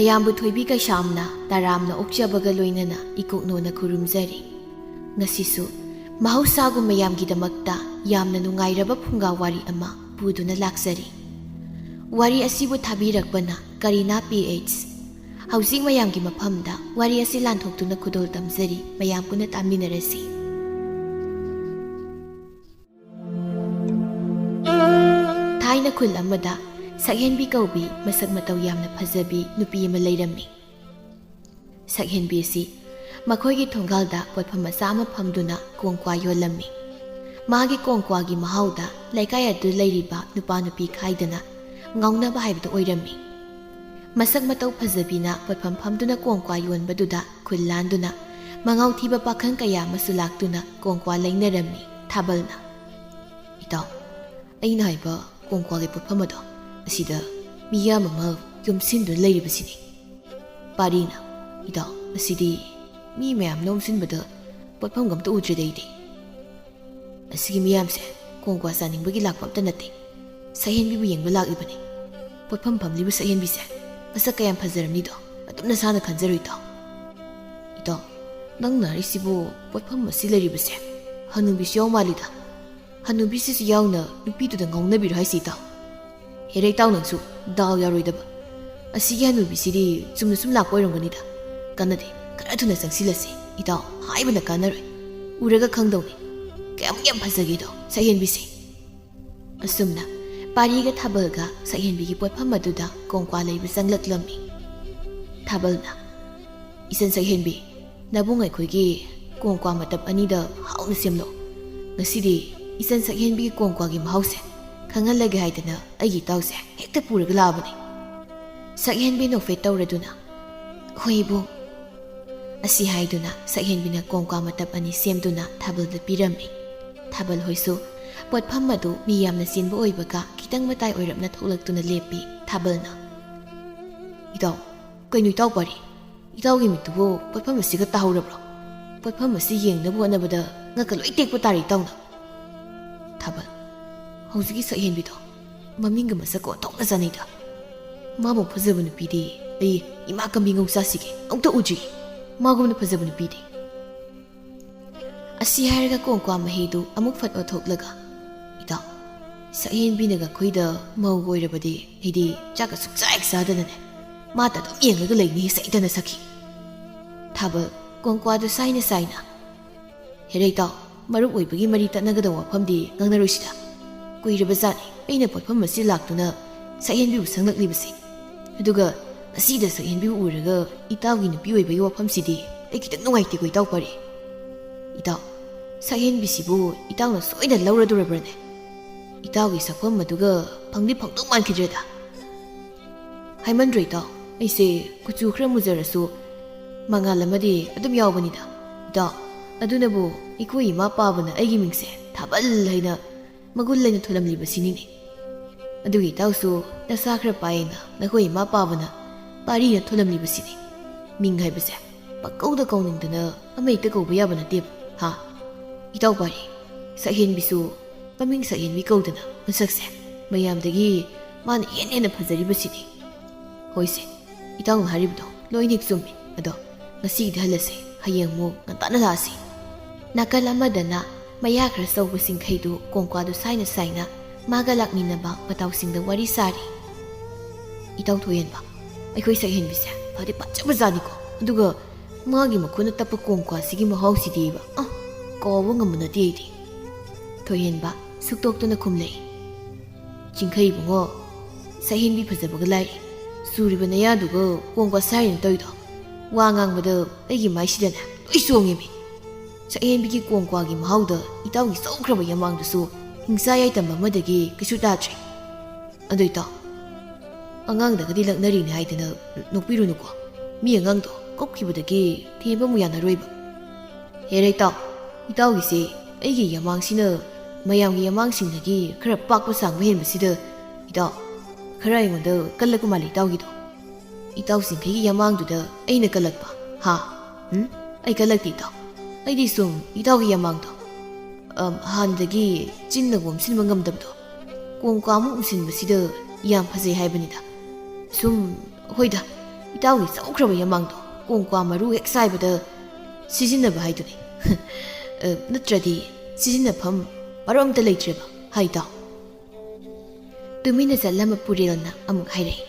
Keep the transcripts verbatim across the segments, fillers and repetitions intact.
ꯃꯌꯥꯝꯕꯨ ꯊꯣꯏꯕꯤ ꯀꯩꯁꯥꯝꯅ ꯇꯔꯥꯝꯅ ꯑꯣꯛꯆꯕꯒ ꯂꯣꯏꯅꯅ ꯏꯀꯣꯛꯅꯣꯅ ꯈꯨꯔꯨꯝꯖꯔꯤ꯫ ꯉꯁꯤꯁꯨ ꯃꯍꯧꯁꯥꯒꯨꯝ ꯃꯌꯥꯝꯒꯤꯗꯃꯛꯇ ꯌꯥꯝꯅ ꯅꯨꯡꯉꯥꯏꯔꯕ ꯐꯨꯡꯒꯥ ꯋꯥꯔꯤ ꯑꯃ ꯄꯨꯗꯨꯅ ꯂꯥꯛꯆꯔꯤ꯫ ꯋꯥꯔꯤ ꯑꯁꯤꯕꯨ ꯊꯥꯕꯤꯔꯛꯄꯅ ꯀꯔꯤꯅꯥ ꯄꯤ ꯑꯩꯆ꯫ ꯍꯧꯖꯤꯛ ꯃꯌꯥꯝꯒꯤ ꯃꯐꯝꯗ ꯋꯥꯔꯤ ꯑꯁꯤ ꯂꯥꯟꯊꯣꯛꯇꯨꯅ ꯈꯨꯗꯣꯜ ꯇꯝꯖꯔꯤ, ꯃꯌꯥꯝ ꯄꯨꯟꯅ ꯇꯥꯃꯤꯟꯅꯔꯁꯤ꯫ ꯊꯥꯏꯅ ꯈꯨꯜ ꯑꯃꯗ ꯁꯛꯍꯦꯟꯕꯤ ꯀꯧꯕꯤ ꯃꯁꯛ ꯃꯇꯧ ꯌꯥꯝꯅ ꯐꯖꯕꯤ ꯅꯨꯄꯤ ꯑꯃ ꯂꯩꯔꯝꯃꯤ꯫ ꯁꯛꯍꯦꯟꯕꯤ ꯑꯁꯤ ꯃꯈꯣꯏꯒꯤ ꯊꯣꯡꯒꯥꯜꯗ ꯄꯣꯠꯐꯝ ꯃꯆꯥ ꯑꯃ ꯐꯝꯗꯨꯅ ꯀꯣꯡꯀ꯭ꯋꯥ ꯌꯣꯜꯂꯝꯃꯤ꯫ ꯃꯥꯒꯤ ꯀꯣꯡꯀ꯭ꯋꯥꯒꯤ ꯃꯍꯥꯎꯗ ꯂꯩꯀꯥꯏ ꯑꯗꯨ ꯂꯩꯔꯤꯕ ꯅꯨꯄꯥ ꯅꯨꯄꯤ ꯈꯥꯏꯗꯅ ꯉꯥꯎꯅꯕ ꯍꯥꯏꯕꯗꯨ ꯑꯣꯏꯔꯝꯃꯤ꯫ ꯃꯁꯛ ꯃꯇꯧ ꯐꯖꯕꯤꯅ ꯄꯣꯠꯐꯝ ꯐꯝꯗꯨꯅ ꯀꯣꯡꯀ꯭ꯋꯥ ꯌꯣꯟꯕꯗꯨꯗ ꯈꯨꯜ ꯂꯥꯟꯗꯨꯅ ꯃꯉꯥꯎ ꯊꯤꯕ ꯄꯥꯈꯪ ꯀꯌꯥ ꯑꯃꯁꯨ ꯂꯥꯛꯇꯨꯅ ꯀꯣꯡꯀ꯭ꯋꯥ ꯂꯩꯅꯔꯝꯃꯤ꯫ ꯊꯥꯕꯜꯅ, "ꯏꯇꯥꯎ, ꯑꯩꯅ ꯍꯥꯏꯕ ꯀꯣꯡꯀ꯭ꯋꯥꯒꯤ ꯄꯣꯠꯐꯝ ꯑꯗꯣ, ꯑꯁꯤꯗ ꯃꯤꯌꯥꯝ ꯑꯃ ꯌꯣꯝꯁꯤꯟꯗꯨꯅ ꯂꯩꯔꯤꯕꯁꯤꯅꯤ꯫" ꯄꯥꯔꯤꯅ, "ꯏꯇꯥꯎ, ꯑꯁꯤꯗꯤ ꯃꯤ ꯃꯌꯥꯝꯅ ꯌꯣꯝꯁꯤꯟꯕꯗ ꯄꯣꯠꯐꯝꯒ ꯑꯝꯇ ꯎꯗ꯭ꯔꯤꯗ ꯑꯩꯗꯤ꯫ ꯑꯁꯤꯒꯤ ꯃꯤꯌꯥꯝꯁꯦ ꯀꯣꯡꯀ꯭ꯋꯥ ꯆꯥꯅꯤꯡꯕꯒꯤ ꯂꯥꯛꯄ ꯑꯝꯇ ꯅꯠꯇꯦ꯫ ꯁꯛꯍꯦꯟꯕꯤꯕꯨ ꯌꯦꯡꯕ ꯂꯥꯛꯂꯤꯕꯅꯤ꯫ ꯄꯣꯠꯐꯝ ꯐꯝꯂꯤꯕ ꯁꯛꯍꯦꯟꯕꯤꯁꯦ ꯃꯁꯛ ꯀꯌꯥꯝ ꯐꯖꯔꯝꯅꯤꯗꯣ, ꯑꯗꯨꯝ ꯅꯁꯥꯅ ꯈꯟꯖꯔꯣ ꯏꯇꯥꯎ꯫" "ꯏꯇꯥꯎ, ꯅꯪꯅ ꯍꯥꯏꯔꯤꯁꯤꯕꯨ ꯄꯣꯠꯐꯝ ꯑꯁꯤ ꯂꯩꯔꯤꯕꯁꯦ ꯍꯅꯨꯕꯤꯁꯨ ꯌꯥꯎ ꯃꯥꯜꯂꯤꯗ꯫ ꯍꯅꯨꯕꯤꯁꯤꯁꯨ ꯌꯥꯎꯅ ꯅꯨꯄꯤꯗꯨꯗ ꯉꯥꯎꯅꯕꯤꯔꯣ ꯍꯥꯏꯁꯤ ꯏꯇꯥꯎ?" "ꯍꯦꯔꯦ ꯏꯇꯥꯎ, ꯅꯪꯁꯨ ꯗꯥꯎ ꯌꯥꯔꯣꯏꯗꯕ꯫ ꯑꯁꯤꯒꯤ ꯍꯅꯨꯕꯤꯁꯤꯗꯤ ꯆꯨꯝꯅ ꯁꯨꯝ ꯂꯥꯛꯄ ꯑꯣꯏꯔꯝꯒꯅꯤꯗ꯫ ꯀꯥꯟꯅꯗꯦ, ꯈꯔ ꯊꯨꯅ ꯆꯪꯁꯤꯜꯂꯁꯤ ꯏꯇꯥꯎ, ꯍꯥꯏꯕꯅ ꯀꯥꯟꯅꯔꯣꯏ꯫ ꯎꯔꯒ ꯈꯪꯗꯧꯅꯤ ꯀꯌꯥꯃꯨꯛ ꯌꯥꯝ ꯐꯖꯒꯦꯗꯣ ꯁꯛꯍꯦꯟꯕꯤꯁꯦ꯫" ꯑꯁꯨꯝꯅ ꯄꯥꯔꯤꯒ ꯊꯥꯕꯜꯒ ꯁꯛꯍꯦꯟꯕꯤꯒꯤ ꯄꯣꯠꯐꯝ ꯑꯗꯨꯗ ꯀꯣꯡꯀ꯭ꯋꯥ ꯂꯩꯕ ꯆꯪꯂꯛꯂꯝꯃꯤ꯫ ꯊꯥꯕꯜꯅ, "ꯏꯆꯟ ꯁꯛꯍꯦꯟꯕꯤ, ꯅꯕꯨꯡ ꯑꯩꯈꯣꯏꯒꯤ ꯀꯣꯡꯀ꯭ꯋꯥ ꯃꯇꯞ ꯑꯅꯤꯗ ꯍꯥꯎꯅ ꯁꯦꯝꯂꯣ꯫ ꯉꯁꯤꯗꯤ ꯏꯆꯟ ꯁꯛꯍꯦꯟꯕꯤꯒꯤ ꯀꯣꯡꯀ꯭ꯋꯥꯒꯤ ꯃꯍꯥꯎꯁꯦ ꯈꯪꯍꯜꯂꯒꯦ ꯍꯥꯏꯗꯅ ꯑꯩꯒꯤ ꯏꯇꯥꯎꯁꯦ ꯍꯦꯛꯇ ꯄꯨꯔꯒ ꯂꯥꯛꯑꯕꯅꯤ꯫" ꯁꯛꯍꯦꯟꯕꯤ ꯅꯣꯛꯐꯦꯠ ꯇꯧꯔꯗꯨꯅ, "ꯍꯣꯏ ꯏꯕꯨꯡ꯫" ꯑꯁꯤ ꯍꯥꯏꯗꯨꯅ ꯁꯛꯍꯦꯟꯕꯤꯅ ꯀꯣꯡꯀ꯭ꯋꯥ ꯃꯇꯞ ꯑꯅꯤ ꯁꯦꯝꯗꯨꯅ ꯊꯥꯕꯜꯗ ꯄꯤꯔꯝꯃꯤ꯫ ꯊꯥꯕꯜ ꯍꯣꯏꯁꯨ ꯄꯣꯠꯐꯝ ꯑꯗꯨ ꯃꯤ ꯌꯥꯝꯅ ꯆꯤꯟꯕ ꯑꯣꯏꯕꯒ ꯈꯤꯇꯪ ꯃꯇꯥꯏ ꯑꯣꯏꯔꯞꯅ ꯊꯣꯛꯂꯛꯇꯨꯅ ꯂꯦꯞꯄꯤ꯫ ꯊꯥꯕꯜꯅ, "ꯏꯇꯥꯎ, ꯀꯩꯅꯣ ꯏꯇꯥꯎ ꯄꯥꯔꯤ? ꯏꯇꯥꯎꯒꯤ ꯃꯤꯠꯇꯨꯕꯨ ꯄꯣꯠꯐꯝ ꯑꯁꯤꯒ ꯇꯥꯍꯧꯔꯕ꯭ꯔꯣ? ꯄꯣꯠꯐꯝ ꯑꯁꯤ ꯌꯦꯡꯅꯕ ꯍꯣꯠꯅꯕꯗ ꯉꯛꯀ ꯂꯣꯏ ꯇꯦꯛꯄ ꯇꯥꯔꯦ ꯏꯇꯥꯎꯅ꯫" ꯊꯥꯕꯜ, "ꯍꯧꯖꯤꯛꯀꯤ ꯁꯛꯍꯦꯟꯕꯤꯗꯣ ꯃꯃꯤꯡꯒ ꯃꯁꯛꯀ ꯑꯣꯟꯊꯣꯛꯅ ꯆꯥꯟꯅꯩꯗ꯫ ꯃꯥꯃꯨꯛ ꯐꯖꯕ ꯅꯨꯄꯤꯗꯤ ꯑꯩ ꯏꯃꯥ ꯀꯝꯕꯤ ꯉꯧ ꯆꯥꯁꯤꯒꯦ, ꯑꯃꯨꯛꯇ ꯎꯗ꯭ꯔꯤ꯫ ꯃꯥꯒꯨꯝꯅ ꯐꯖꯕ ꯅꯨꯄꯤꯗꯤ꯫ ꯑꯁꯤ ꯍꯥꯏꯔꯒ ꯀꯣꯡꯀ꯭ꯋꯥ ꯃꯍꯤꯗꯨ ꯑꯃꯨꯛ ꯐꯠ ꯑꯣꯠꯊꯣꯛꯂꯒ, "ꯏꯇꯥꯎ, ꯁꯛꯍꯦꯟꯕꯤꯅꯒ ꯑꯩꯈꯣꯏꯗ ꯃꯧ ꯑꯣꯏꯔꯕꯗꯤ ꯑꯩꯗꯤ ꯆꯥꯛꯀ ꯁꯨꯛꯆꯥ ꯍꯦꯛ ꯆꯥꯗꯅꯅꯦ, ꯃꯥꯇ ꯑꯗꯨꯝ ꯌꯦꯡꯂꯒ ꯂꯩꯅꯤ" ꯁꯛꯏꯗꯅ ꯁꯛꯈꯤ꯫ ꯊꯥꯕꯜ ꯀꯣꯡꯀ꯭ꯋꯥꯗꯨ ꯁꯥꯏꯅ ꯁꯥꯏꯅ, "ꯍꯦꯔꯩ ꯏꯇꯥꯎ, ꯃꯔꯨꯞ ꯑꯣꯏꯕꯒꯤ ꯃꯔꯤ ꯇꯠꯅꯒꯗꯕ ꯋꯥꯐꯝꯗꯤ ꯉꯥꯡꯅꯔꯣꯏꯁꯤꯗ꯫ ꯀꯨꯏꯔꯕꯖꯥꯠꯅꯤ ꯑꯩꯅ ꯄꯣꯠꯐꯝ ꯑꯁꯤ ꯂꯥꯛꯇꯨꯅ ꯁꯛꯍꯦꯟꯕꯤꯕꯨ ꯁꯪꯂꯛꯂꯤꯕꯁꯤ꯫ ꯑꯗꯨꯒ ꯉꯁꯤꯗ ꯁꯛꯍꯦꯟꯕꯤꯕꯨ ꯎꯔꯒ ꯏꯇꯥꯎꯒꯤ ꯅꯨꯄꯤ ꯑꯣꯏꯕꯒꯤ ꯋꯥꯐꯝꯁꯤꯗꯤ ꯑꯩ ꯈꯤꯇꯪ ꯅꯨꯡꯉꯥꯏꯇꯦꯀꯣ ꯏꯇꯥꯎ ꯄꯥꯔꯤ꯫ ꯏꯇꯥꯎ, ꯁꯛꯍꯦꯟꯕꯤꯁꯤꯕꯨ ꯏꯇꯥꯎꯅ ꯁꯣꯏꯗꯅ ꯂꯧꯔꯗꯣꯔꯕ꯭ꯔꯅꯦ? ꯏꯇꯥꯎꯒꯤ ꯁꯛꯐꯝ ꯑꯗꯨꯒ ꯐꯪꯗꯤ ꯐꯪꯗꯧ ꯃꯥꯟꯈꯤꯗ꯭ꯔꯦꯗ꯫ ꯍꯥꯏꯃꯟꯗ꯭ꯔꯣ ꯏꯇꯥꯎ? ꯑꯩꯁꯦ ꯀꯨꯆꯨ ꯈꯔ ꯃꯨꯖꯔꯁꯨ ꯃꯉꯥꯜ ꯑꯃꯗꯤ ꯑꯗꯨꯝ ꯌꯥꯎꯕꯅꯤꯗ꯫ ꯏꯇꯥꯎ, ꯑꯗꯨꯅꯕꯨ ꯑꯩꯈꯣꯏ ꯏꯃꯥ ꯄꯥꯕꯅ ꯑꯩꯒꯤ ꯃꯤꯡꯁꯦ ꯊꯥꯕꯜ ꯍꯥꯏꯅ ꯃꯒꯨꯟ ꯂꯩꯅ ꯊꯣꯜꯂꯝꯂꯤꯕꯁꯤꯅꯤꯅꯦ꯫ ꯑꯗꯨꯒꯤ ꯏꯇꯥꯎꯁꯨ ꯅꯁꯥ ꯈꯔ ꯄꯥꯏꯌꯦꯅ ꯅꯈꯣꯏ ꯏꯃꯥ ꯄꯥꯕꯅ ꯄꯥꯔꯤꯅ ꯊꯣꯜꯂꯝꯂꯤꯕꯁꯤꯅꯤ꯫ ꯃꯤꯡ ꯍꯥꯏꯕꯁꯦ ꯄꯪꯀꯧꯗ ꯀꯧꯅꯤꯡꯗꯅ ꯑꯃ ꯍꯦꯛꯇ ꯀꯧꯕ ꯌꯥꯕ ꯅꯠꯇꯦꯕ, ꯍꯥ? ꯏꯇꯥꯎ ꯄꯥꯔꯤ, ꯁꯛꯍꯦꯟꯕꯤꯁꯨ ꯃꯃꯤꯡ ꯁꯛꯍꯦꯟꯕꯤ ꯀꯧꯗꯅ ꯃꯁꯛꯁꯦ ꯃꯌꯥꯝꯗꯒꯤ ꯃꯥꯅ ꯍꯦꯟꯅ ꯍꯦꯟꯅ ꯐꯖꯔꯤꯕꯁꯤꯅꯤ꯫ ꯍꯣꯏꯁꯦ, ꯏꯇꯥꯎꯅ ꯍꯥꯏꯔꯤꯕꯗꯣ ꯂꯣꯏꯅ ꯍꯦꯛ ꯆꯨꯝꯃꯤ꯫ ꯑꯗꯣ ꯉꯁꯤꯒꯤꯗꯤ ꯍꯜꯂꯁꯦ, ꯍꯌꯦꯡ ꯑꯃꯨꯛ ꯉꯟꯇꯥꯅ ꯂꯥꯛꯑꯁꯤ꯫ ꯅꯥꯀꯜ ꯑꯃꯗꯅ ꯃꯌꯥ ꯈꯔ ꯆꯧꯕ ꯁꯤꯡꯈꯩꯗꯨ ꯀꯣꯡꯀ꯭ꯋꯥꯗꯨ ꯁꯥꯏꯅ ꯁꯥꯏꯅ ꯃꯥꯒ ꯂꯥꯛꯃꯤꯟꯅꯕ ꯃꯇꯥꯎꯁꯤꯡꯗ ꯋꯥꯔꯤ ꯁꯥꯔꯤ꯫ "ꯏꯇꯥꯎ ꯊꯣꯏꯍꯦꯟꯕ, ꯑꯩꯈꯣꯏ ꯁꯛꯍꯦꯟꯕꯤꯁꯦ ꯐꯗꯤ ꯐꯖꯕꯖꯥꯠꯅꯤꯀꯣ, ꯑꯗꯨꯒ ꯃꯥꯒꯤ ꯃꯈꯨꯠꯅ ꯇꯞꯄ ꯀꯣꯡꯀ꯭ꯋꯥꯁꯤꯒꯤ ꯃꯍꯥꯎꯁꯤꯗꯤꯕ, ꯑ, ꯀꯥꯎꯕ ꯉꯝꯕ ꯅꯠꯇꯦ ꯑꯩꯗꯤ"꯫ ꯊꯣꯏꯍꯦꯟꯕ ꯁꯨꯛꯇꯣꯛꯇꯅ ꯈꯨꯝꯂꯛꯏ꯫ "ꯆꯤꯡꯈꯩ ꯏꯕꯨꯡꯉꯣ, ꯁꯛꯍꯦꯟꯕꯤ ꯐꯖꯕꯒ ꯂꯥꯏꯔꯤ, ꯆꯨꯔꯤꯕ ꯅꯌꯥꯗꯨꯒ ꯀꯣꯡꯀ꯭ꯋꯥ ꯁꯥꯏꯔꯤꯅ ꯇꯧꯔꯤꯗꯣ, ꯋꯥ ꯉꯥꯡꯕꯗ ꯑꯩꯒꯤ ꯃꯥꯏꯁꯤꯗꯅꯦ ꯂꯣꯏ ꯆꯣꯡꯉꯦꯃꯤ꯫ ꯁꯛꯍꯦꯟꯕꯤꯒꯤ ꯀꯣꯡꯀ꯭ꯋꯥꯒꯤ ꯃꯍꯥꯎꯗ ꯏꯇꯥꯎꯒꯤ ꯆꯧꯈ꯭ꯔꯕ ꯌꯥꯃꯥꯡꯗꯨꯁꯨ ꯍꯤꯡꯆꯥ ꯌꯥꯏꯇꯝꯕ ꯑꯃꯗꯒꯤ ꯀꯩꯁꯨ ꯇꯥꯗ꯭ꯔꯦ꯫ ꯑꯗꯣ ꯏꯇꯥꯎ, ꯑꯉꯥꯡꯗꯒꯗꯤ ꯂꯛꯅꯔꯤꯅꯦ ꯍꯥꯏꯗꯅ ꯅꯣꯛꯄꯤꯔꯨꯅꯨꯀꯣ, ꯃꯤ ꯑꯉꯥꯡꯗꯣ ꯀꯞꯈꯤꯕꯗꯒꯤ ꯊꯦꯝꯕ ꯑꯃꯨꯛ ꯌꯥꯅꯔꯣꯏꯕ"꯫ "ꯍꯦꯔꯥ ꯏꯇꯥꯎ, ꯏꯇꯥꯎꯒꯤꯁꯦ ꯑꯩꯒꯤ ꯌꯥꯃꯥꯡꯁꯤꯅ ꯃꯌꯥꯝꯒꯤ ꯌꯥꯃꯥꯡꯁꯤꯡꯗꯒꯤ ꯈꯔ ꯄꯥꯛꯄ ꯁꯥꯡꯕ ꯍꯦꯟꯕꯁꯤꯗ, ꯏꯇꯥꯎ, ꯈꯔ ꯑꯩꯉꯣꯟꯗ ꯀꯜꯂꯛꯄ ꯃꯥꯜꯂꯤ ꯏꯇꯥꯎꯒꯤꯗꯣ꯫ ꯏꯇꯥꯎ ꯆꯤꯡꯈꯩꯒꯤ ꯌꯥꯃꯥꯡꯗꯨꯗ ꯑꯩꯅ ꯀꯜꯂꯛꯄ, ꯍꯥ? ꯎꯝ? ꯑꯩ ꯀꯜꯂꯛꯇꯦ ꯏꯇꯥꯎ꯫ ꯑꯩꯗꯤ ꯁꯨꯝ ꯏꯇꯥꯎꯒꯤ ꯌꯥꯃꯥꯡꯗꯣ, ꯑꯝ, ꯍꯥꯟꯅꯗꯒꯤ ꯆꯤꯟꯅ ꯑꯣꯝꯁꯤꯟꯕ ꯉꯝꯗꯕꯗꯣ, ꯀꯣꯡꯀꯥꯃꯨꯛ ꯎꯝꯁꯤꯟꯕꯁꯤꯗ ꯌꯥꯝ ꯐꯖꯩ ꯍꯥꯏꯕꯅꯤꯗ꯫ ꯁꯨꯝ, ꯍꯣꯏꯗ, ꯏꯇꯥꯎꯒꯤ ꯆꯧꯈ꯭ꯔꯕ ꯌꯥꯃꯥꯡꯗꯣ ꯀꯣꯡꯀ꯭ꯋꯥ ꯃꯔꯨ ꯍꯦꯛ ꯁꯥꯏꯕꯗ ꯁꯤꯖꯤꯟꯅꯕ ꯍꯥꯏꯗꯨꯅꯤ꯫ ꯑ, ꯅꯠꯇ꯭ꯔꯗꯤ ꯁꯤꯖꯤꯟꯅꯐꯝ ꯃꯔꯝ ꯑꯝꯇ ꯂꯩꯇ꯭ꯔꯦꯕ, ꯍꯥꯏ ꯏꯇꯥꯎ꯫ ꯇꯨꯃꯤꯟꯅ ꯆꯠꯂꯝꯕ ꯄꯨꯔꯦꯜꯅ ꯑꯃꯨꯛ ꯍꯥꯏꯔꯛꯏ,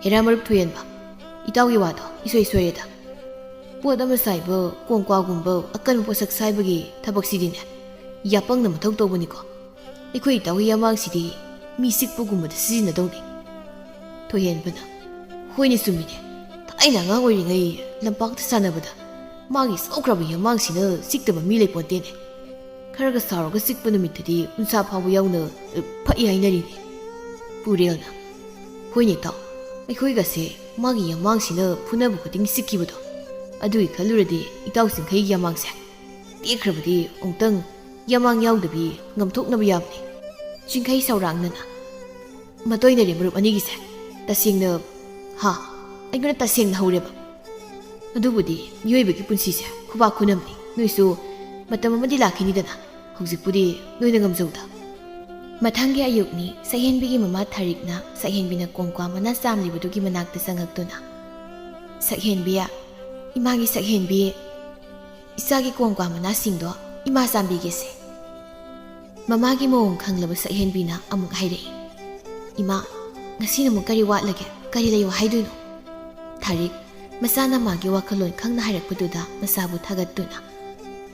"ꯍꯦꯔꯥ ꯃꯔꯨꯞ ꯊꯣꯏꯍꯦꯟꯕ, ꯏꯇꯥꯎꯒꯤ ꯋꯥꯗꯣ ꯏꯁꯣꯏ ꯁꯣꯏꯔꯦꯗ꯫ ꯄꯣꯠ ꯑꯃ ꯁꯥꯏꯕ ꯀꯣꯡꯀ꯭ꯋꯥꯒꯨꯝꯕ ꯑꯀꯟꯕ ꯄꯣꯠꯁꯛ ꯁꯥꯏꯕꯒꯤ ꯊꯕꯛꯁꯤꯗꯤꯅꯦ, ꯌꯥꯄꯪꯅ ꯃꯊꯧ ꯇꯧꯕꯅꯤꯀꯣ꯫ ꯑꯩꯈꯣꯏ ꯏꯇꯥꯎꯒꯤ ꯌꯥꯃꯥꯡꯁꯤꯗꯤ ꯃꯤ ꯁꯤꯛꯄꯒꯨꯝꯕꯗ ꯁꯤꯖꯤꯟꯅꯗꯧꯅꯤ꯫" ꯊꯣꯏꯍꯦꯟꯕꯅ, "ꯍꯣꯏꯅꯦ ꯆꯨꯝꯃꯤꯅꯦ, ꯊꯥꯏꯅ ꯑꯉꯥꯡ ꯑꯣꯏꯔꯤꯉꯩ ꯂꯝꯄꯥꯛꯇ ꯁꯥꯟꯅꯕꯗ ꯃꯥꯒꯤ ꯆꯧꯈ꯭ꯔꯕ ꯌꯥꯃꯥꯡꯁꯤꯅ ꯁꯤꯛꯇꯕ ꯃꯤ ꯂꯩꯄꯣꯟꯇꯦꯅꯦ꯫ ꯈꯔꯒ ꯁꯥꯎꯔꯒ ꯁꯤꯛꯄ ꯅꯨꯃꯤꯠꯇꯗꯤ ꯎꯟꯁꯥ ꯐꯥꯎꯕ ꯌꯥꯎꯅ, ꯑ, ꯐꯛꯏ ꯍꯥꯏꯅꯔꯤꯅꯦ꯫" ꯄꯨꯔꯦꯜꯅ, "ꯍꯣꯏꯅꯦ ꯏꯇꯥꯎ, ꯑꯩꯈꯣꯏꯒꯁꯦ ꯃꯥꯒꯤ ꯌꯥꯃꯥꯡꯁꯤꯅ ꯐꯨꯅꯕ ꯈꯨꯗꯤꯡ ꯁꯤꯛꯈꯤꯕꯗꯣ꯫ ꯑꯗꯨꯒꯤ ꯈꯜꯂꯨꯔꯗꯤ ꯏꯇꯥꯎ ꯆꯤꯡꯈꯩꯒꯤ ꯌꯥꯃꯥꯡꯁꯦ ꯇꯦꯛꯈ꯭ꯔꯕꯗꯤ ꯑꯃꯨꯛꯇꯪ ꯌꯥꯃꯥꯡ ꯌꯥꯎꯗꯕꯤ ꯉꯝꯊꯣꯛꯅꯕ ꯌꯥꯕꯅꯤ꯫" ꯆꯤꯡꯈꯩ ꯁꯧꯔꯥꯡꯅꯅ, "ꯃꯇꯣꯏꯅꯔꯦ ꯃꯔꯨꯞ ꯑꯅꯤꯒꯤꯁꯦ꯫ ꯇꯁꯦꯡꯅ, ꯍꯥ, ꯑꯩꯉꯣꯟꯗ ꯇꯁꯦꯡꯅ ꯍꯧꯔꯦꯕ꯫ ꯑꯗꯨꯕꯨꯗꯤ ꯃꯤꯑꯣꯏꯕꯒꯤ ꯄꯨꯟꯁꯤꯁꯦ ꯈꯨꯕꯥꯛ ꯈꯨꯅꯝꯅꯤ꯫ ꯅꯣꯏꯁꯨ ꯃꯇꯝ ꯑꯃꯗꯤ ꯂꯥꯛꯈꯤꯅꯤꯗꯅ, ꯍꯧꯖꯤꯛꯄꯨꯗꯤ ꯅꯣꯏꯅ ꯉꯝꯖꯧꯗ꯫" ꯃꯊꯪꯒꯤ ꯑꯌꯨꯛꯅꯤ꯫ ꯁꯛꯍꯦꯟꯕꯤꯒꯤ ꯃꯃꯥ ꯊꯥꯔꯤꯛꯅ ꯁꯛꯍꯦꯟꯕꯤꯅ ꯀꯣꯡꯀ꯭ꯋꯥ ꯃꯅꯥ ꯆꯥꯝꯂꯤꯕꯗꯨꯒꯤ ꯃꯅꯥꯛꯇ ꯆꯪꯉꯛꯇꯨꯅ, "ꯁꯛꯍꯦꯟꯕꯤ, ꯏꯃꯥꯒꯤ ꯁꯛꯍꯦꯟꯕꯤ, ꯏꯆꯥꯒꯤ ꯀꯣꯡꯀ꯭ꯋꯥ ꯃꯅꯥꯁꯤꯡꯗꯣ ꯏꯃꯥ ꯆꯥꯝꯕꯤꯒꯦꯁꯦ꯫" ꯃꯃꯥꯒꯤ ꯃꯑꯣꯡ ꯈꯪꯂꯕ ꯁꯛꯍꯦꯟꯕꯤꯅ ꯑꯃꯨꯛ ꯍꯥꯏꯔꯛꯏ, "ꯏꯃꯥ, ꯉꯁꯤꯅ ꯑꯃꯨꯛ ꯀꯔꯤ ꯋꯥꯠꯂꯒꯦ? ꯀꯔꯤ ꯂꯩꯌꯨ ꯍꯥꯏꯗꯣꯏꯅꯣ?" ꯊꯥꯔꯤꯛ, ꯃꯆꯥꯅ ꯃꯥꯒꯤ ꯋꯥꯈꯜꯂꯣꯟ ꯈꯪꯅ ꯍꯥꯏꯔꯛꯄꯗꯨꯗ ꯃꯁꯥꯕꯨ ꯊꯥꯒꯠꯇꯨꯅ,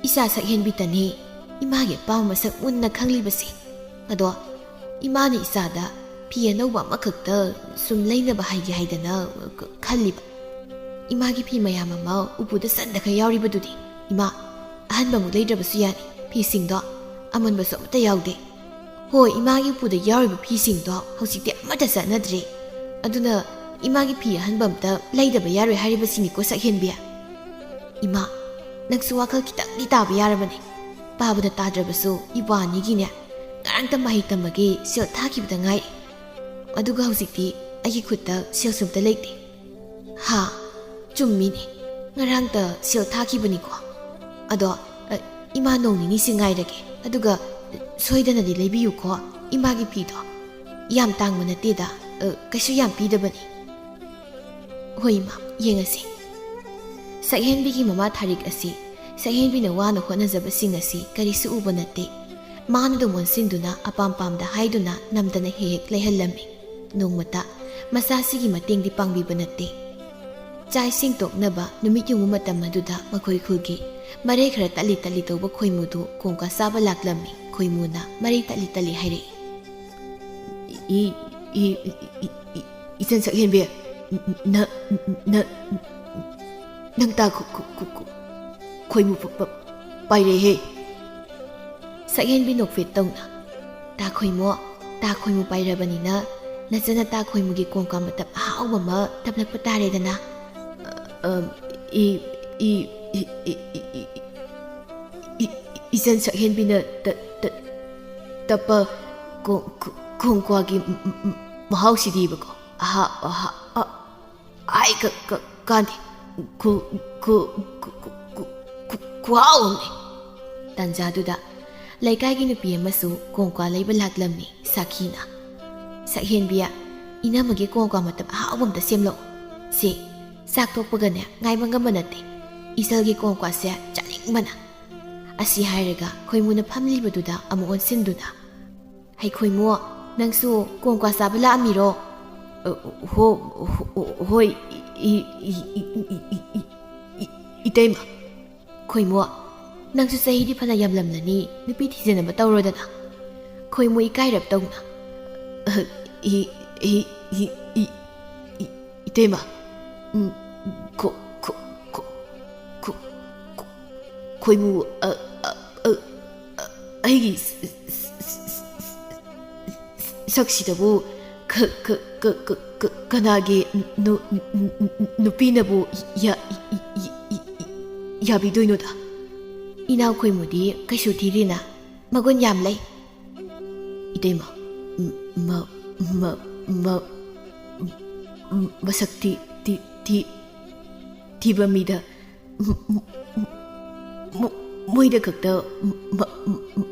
"ꯏꯆꯥ ꯁꯛꯍꯦꯟꯕꯤꯇꯅꯤ ꯏꯃꯥꯒꯤ ꯑꯄꯥꯝꯕ ꯃꯁꯛ ꯃꯨꯟꯅ ꯈꯪꯂꯤꯕꯁꯦ꯫ ꯑꯗꯣ ꯏꯃꯥꯅ ꯏꯆꯥꯗ ꯐꯤ ꯑꯅꯧꯕ ꯑꯃꯈꯛꯇ ꯁꯨꯝ ꯂꯩꯅꯕ ꯍꯥꯏꯒꯦ ꯍꯥꯏꯗꯅ ꯈꯜꯂꯤꯕ꯫ ꯏꯃꯥꯒꯤ ꯐꯤ ꯃꯌꯥꯝ ꯑꯃ ꯎꯄꯨꯗ ꯆꯟꯗꯈꯩ ꯌꯥꯎꯔꯤꯕꯗꯨꯗꯤ, ꯏꯃꯥ, ꯑꯍꯟꯕꯃꯨꯛ ꯂꯩꯗ꯭ꯔꯕꯁꯨ ꯌꯥꯅꯤ꯫ ꯐꯤꯁꯤꯡꯗꯣ ꯑꯃꯟꯕꯁꯨ ꯑꯃꯠꯇ ꯌꯥꯎꯗꯦ꯫ ꯍꯣꯏ, ꯏꯃꯥꯒꯤ ꯎꯄꯨꯗ ꯌꯥꯎꯔꯤꯕ ꯐꯤꯁꯤꯡꯗꯣ ꯍꯧꯖꯤꯛꯇꯤ ꯑꯃꯠꯇ ꯆꯠꯅꯗ꯭ꯔꯦ꯫ ꯑꯗꯨꯅ ꯏꯃꯥꯒꯤ ꯐꯤ ꯑꯍꯟꯕ ꯑꯝꯇ ꯂꯩꯗꯕ ꯌꯥꯔꯣꯏ ꯍꯥꯏꯔꯤꯕꯁꯤꯅꯤꯀꯣ, ꯁꯛꯍꯦꯟꯕꯤ꯫ ꯏꯃꯥ, ꯅꯪꯁꯨ ꯋꯥꯈꯜ ꯈꯤꯇꯪꯗꯤ ꯇꯥꯕ ꯌꯥꯔꯕꯅꯦ꯫ ꯄꯥꯕꯗ ꯇꯥꯗ꯭ꯔꯕꯁꯨ ꯏꯕꯥꯅꯤꯒꯤꯅꯦ, ꯉꯔꯥꯡꯇ ꯃꯍꯩ ꯇꯝꯕꯒꯤ ꯁꯦꯜ ꯊꯥꯈꯤꯕꯗ ꯉꯥꯏꯔꯤ꯫ ꯑꯗꯨꯒ ꯍꯧꯖꯤꯛꯇꯤ ꯑꯩꯒꯤ ꯈꯨꯠꯇ ꯁꯦꯜꯁꯨ ꯑꯝꯇ ꯂꯩꯇꯦ꯫" "ꯍꯥ, ꯆꯨꯝꯃꯤꯅꯦ, ꯉꯔꯥꯡꯇ ꯁꯦꯜ ꯊꯥꯈꯤꯕꯅꯤꯀꯣ꯫ ꯑꯗꯣ, ꯑ, ꯏꯃꯥ ꯅꯣꯡ ꯅꯤꯅꯤꯁꯤ ꯉꯥꯏꯔꯒꯦ, ꯑꯗꯨꯒ, ꯑ, ꯁꯣꯏꯗꯅꯗꯤ ꯂꯩꯕꯤꯌꯨꯀꯣ ꯏꯃꯥꯒꯤ ꯐꯤꯗꯣ꯫ ꯌꯥꯝ ꯇꯥꯡꯕ ꯅꯠꯇꯦꯗ, ꯑ, ꯀꯩꯁꯨ ꯌꯥꯝ ꯄꯤꯗꯕꯅꯤ꯫" ꯍꯣꯏ ꯏꯃꯥ, ꯌꯦꯡꯉꯁꯤ꯫ ꯁꯛꯍꯦꯟꯕꯤꯒꯤ ꯃꯃꯥ ꯊꯥꯔꯤꯛ ꯑꯁꯤ ꯁꯛꯍꯦꯟꯕꯤꯅ ꯋꯥꯅ ꯍꯣꯠꯅꯖꯕꯁꯤꯡ ꯑꯁꯤ ꯀꯔꯤꯁꯨ ꯎꯕ ꯅꯠꯇꯦ꯫ ꯃꯥꯅ ꯑꯗꯨꯝ ꯑꯣꯟꯁꯤꯟꯗꯨꯅ ꯑꯄꯥꯝ ꯄꯥꯝꯗ ꯍꯥꯏꯗꯨꯅ ꯅꯝꯗꯅ ꯍꯦꯛ ꯍꯦꯛ ꯂꯩꯍꯜꯂꯝꯃꯤ꯫ ꯅꯣꯡꯃꯇ ꯃꯆꯥꯁꯤꯒꯤ ꯃꯇꯦꯡꯗꯤ ꯄꯥꯡꯕꯤꯕ ꯅꯠꯇꯦ꯫ ꯆꯥꯛ ꯏꯁꯤꯡ ꯇꯣꯛꯅꯕ ꯅꯨꯃꯤꯠ ꯌꯨꯡꯕ ꯃꯇꯝ ꯑꯗꯨꯗ ꯃꯈꯣꯏ ꯈꯨꯜꯒꯤ ꯃꯔꯩ ꯈꯔ ꯇꯠꯂꯤ ꯇꯠꯂꯤ ꯇꯧꯕ ꯈꯣꯏꯃꯨꯗꯨ ꯀꯣꯡꯀꯥ ꯆꯥꯕ ꯂꯥꯛꯂꯝꯃꯤ꯫ ꯈꯣꯏꯃꯨꯅ ꯃꯔꯩ ꯇꯠꯂꯤ ꯇꯠꯂꯤ ꯍꯥꯏꯔꯛꯏ꯫ E, E, E, E, E, ꯏꯆꯟ ꯁꯛꯍꯦꯟꯕꯤ, ꯅ, ꯅ, ꯅꯪ ꯇꯥ ꯈꯨ-, ꯈꯨ-, ꯈꯨ-, ꯈꯨ-, ꯈꯣꯏꯃꯨ ꯄ-, ꯄ-, ꯄꯥꯏꯔꯦꯍꯦ꯫ ꯁꯛꯍꯦꯟꯕꯤ ꯅꯣꯛꯐꯦꯠ ꯇꯧꯅ, "ꯇꯥ ꯈꯣꯏꯃꯨ, ꯇꯥ ꯈꯣꯏꯃꯨ ꯄꯥꯏꯔꯕꯅꯤꯅ ꯅꯆꯟꯅ ꯇꯥ ꯈꯣꯏꯃꯨꯒꯤ ꯀꯣꯡꯀꯥ ꯃꯇꯞ ꯑꯍꯥꯎꯕ ꯑꯃ ꯇꯞꯂꯛꯄ ꯇꯥꯔꯦꯗꯅ?" ꯑ, E, E, E, E, E, E, E-, E-, ꯏꯆꯟ ꯁꯛꯍꯦꯟꯕꯤꯅ ꯇ-, ꯇ-, ꯇꯞꯄ ꯀꯣ-, ꯀꯣ-, ꯀꯣꯡꯀ꯭ꯋꯥꯒꯤ ꯝ-, ꯝ-, ꯝ-, ꯃꯍꯥꯎꯁꯤꯗꯤꯕꯀꯣ꯫ ꯑꯍꯥ, ꯑꯍꯥ, ꯑ-, ꯑꯩ ꯀ-, ꯀ-, ꯀꯥꯟꯗꯦ꯫ ꯈꯨ-, ꯈꯨ-, ꯈꯨ-, ꯈꯨ-, ꯈꯨ-, ꯈꯨ-, ꯈꯨꯍꯥꯎ ꯑꯃꯅꯤ꯫ ꯇꯥꯟꯖꯥꯗꯨꯗ ꯂꯩꯀꯥꯏꯒꯤ ꯅꯨꯄꯤ ꯑꯃꯁꯨ ꯀꯣꯡꯀ꯭ꯋꯥ ꯂꯩꯕ ꯂꯥꯛꯂꯝꯃꯤ꯫ ꯁꯥꯈꯤꯅ, "ꯁꯛꯍꯦꯟꯕꯤ, ꯏꯅꯝꯃꯒꯤ ꯀꯣꯡꯀ꯭ꯋꯥ ꯃꯇꯞ ꯑꯍꯥꯎꯕ ꯑꯝꯇ ꯁꯦꯝꯂꯛꯑꯣ꯫ ꯁꯦ, ꯆꯥꯛ ꯇꯣꯛꯄꯒꯅꯦ ꯉꯥꯏꯕ ꯉꯝꯕ ꯅꯠꯇꯦ꯫ ꯏꯆꯜꯒꯤ ꯀꯣꯡꯀ꯭ꯋꯥꯁꯦ ꯆꯥꯅꯤꯡꯕꯅ"꯫ ꯑꯁꯤ ꯍꯥꯏꯔꯒ ꯈꯣꯏꯃꯨꯅ ꯐꯝꯂꯤꯕꯗꯨꯗ ꯑꯃꯨꯛ ꯑꯣꯟꯁꯤꯟꯗꯨꯅ, "ꯍꯩ ꯈꯣꯏꯃꯨ, ꯅꯪꯁꯨ ꯀꯣꯡꯀ꯭ꯋꯥ ꯆꯥꯕ ꯂꯥꯛꯑꯝꯃꯤꯔꯣ?" "ꯑ, ꯍꯣ-, ꯍꯣ-, ꯍꯣꯏ, ꯏ-, ꯏ-, ꯏꯇꯩꯃ꯫ ꯈꯣꯏꯃꯨ, ꯅꯪꯁꯨ ꯆꯍꯤꯗꯤ ꯐꯅ ꯌꯥꯝꯂꯝꯂꯅꯤ, ꯅꯨꯄꯤ ꯊꯤꯖꯤꯟꯅꯕ ꯇꯧꯔꯣꯗꯅ"꯫ ꯈꯣꯏꯃꯨ ꯏꯀꯥꯏꯔꯞ ꯇꯧꯅ, "ꯑ, E-, E-, E-, E-, E-, ꯏꯇꯩꯃ, ꯎꯝ, ꯈꯣ-, ꯈꯣ-, ꯈꯣ-, ꯈꯣ-, ꯈꯣ-, ꯈꯣꯏꯃꯨ, ꯑ, ꯑ, ꯑ, ꯑ, ꯑꯩꯒꯤ ꯁ-, ꯁ-, ꯁ-, ꯁ-, ꯁꯛꯁꯤꯗꯕꯨ ꯈ-, ꯈ-, ꯈ-, ꯈ-, ꯈ-, ꯀꯅꯥꯒꯤ ꯅꯨ-, ꯅꯨ-, ꯅꯨ-, ꯅꯨꯄꯤꯅꯕꯨ ꯌꯥ-, ꯌꯥꯕꯤꯗꯣꯏꯅꯣꯗ?" "ꯏꯅꯥꯎ ꯈꯣꯏꯃꯨꯗꯤ ꯀꯩꯁꯨ ꯊꯤꯗꯦꯅ, ꯃꯒꯨꯟ ꯌꯥꯝ ꯂꯩ"꯫ "ꯏꯇꯩꯃ, ꯃ-, ꯃ-, ꯃ-, ꯃ-, ꯃꯁꯛ ꯊꯤ-, ꯊꯤ-, ꯊꯤ-, ꯊꯤꯕ ꯃꯤꯗ ꯃ-, ꯃ-, ꯃ-, ꯃꯣꯏꯗ ꯈꯛꯇ ꯃ-, ꯃ-,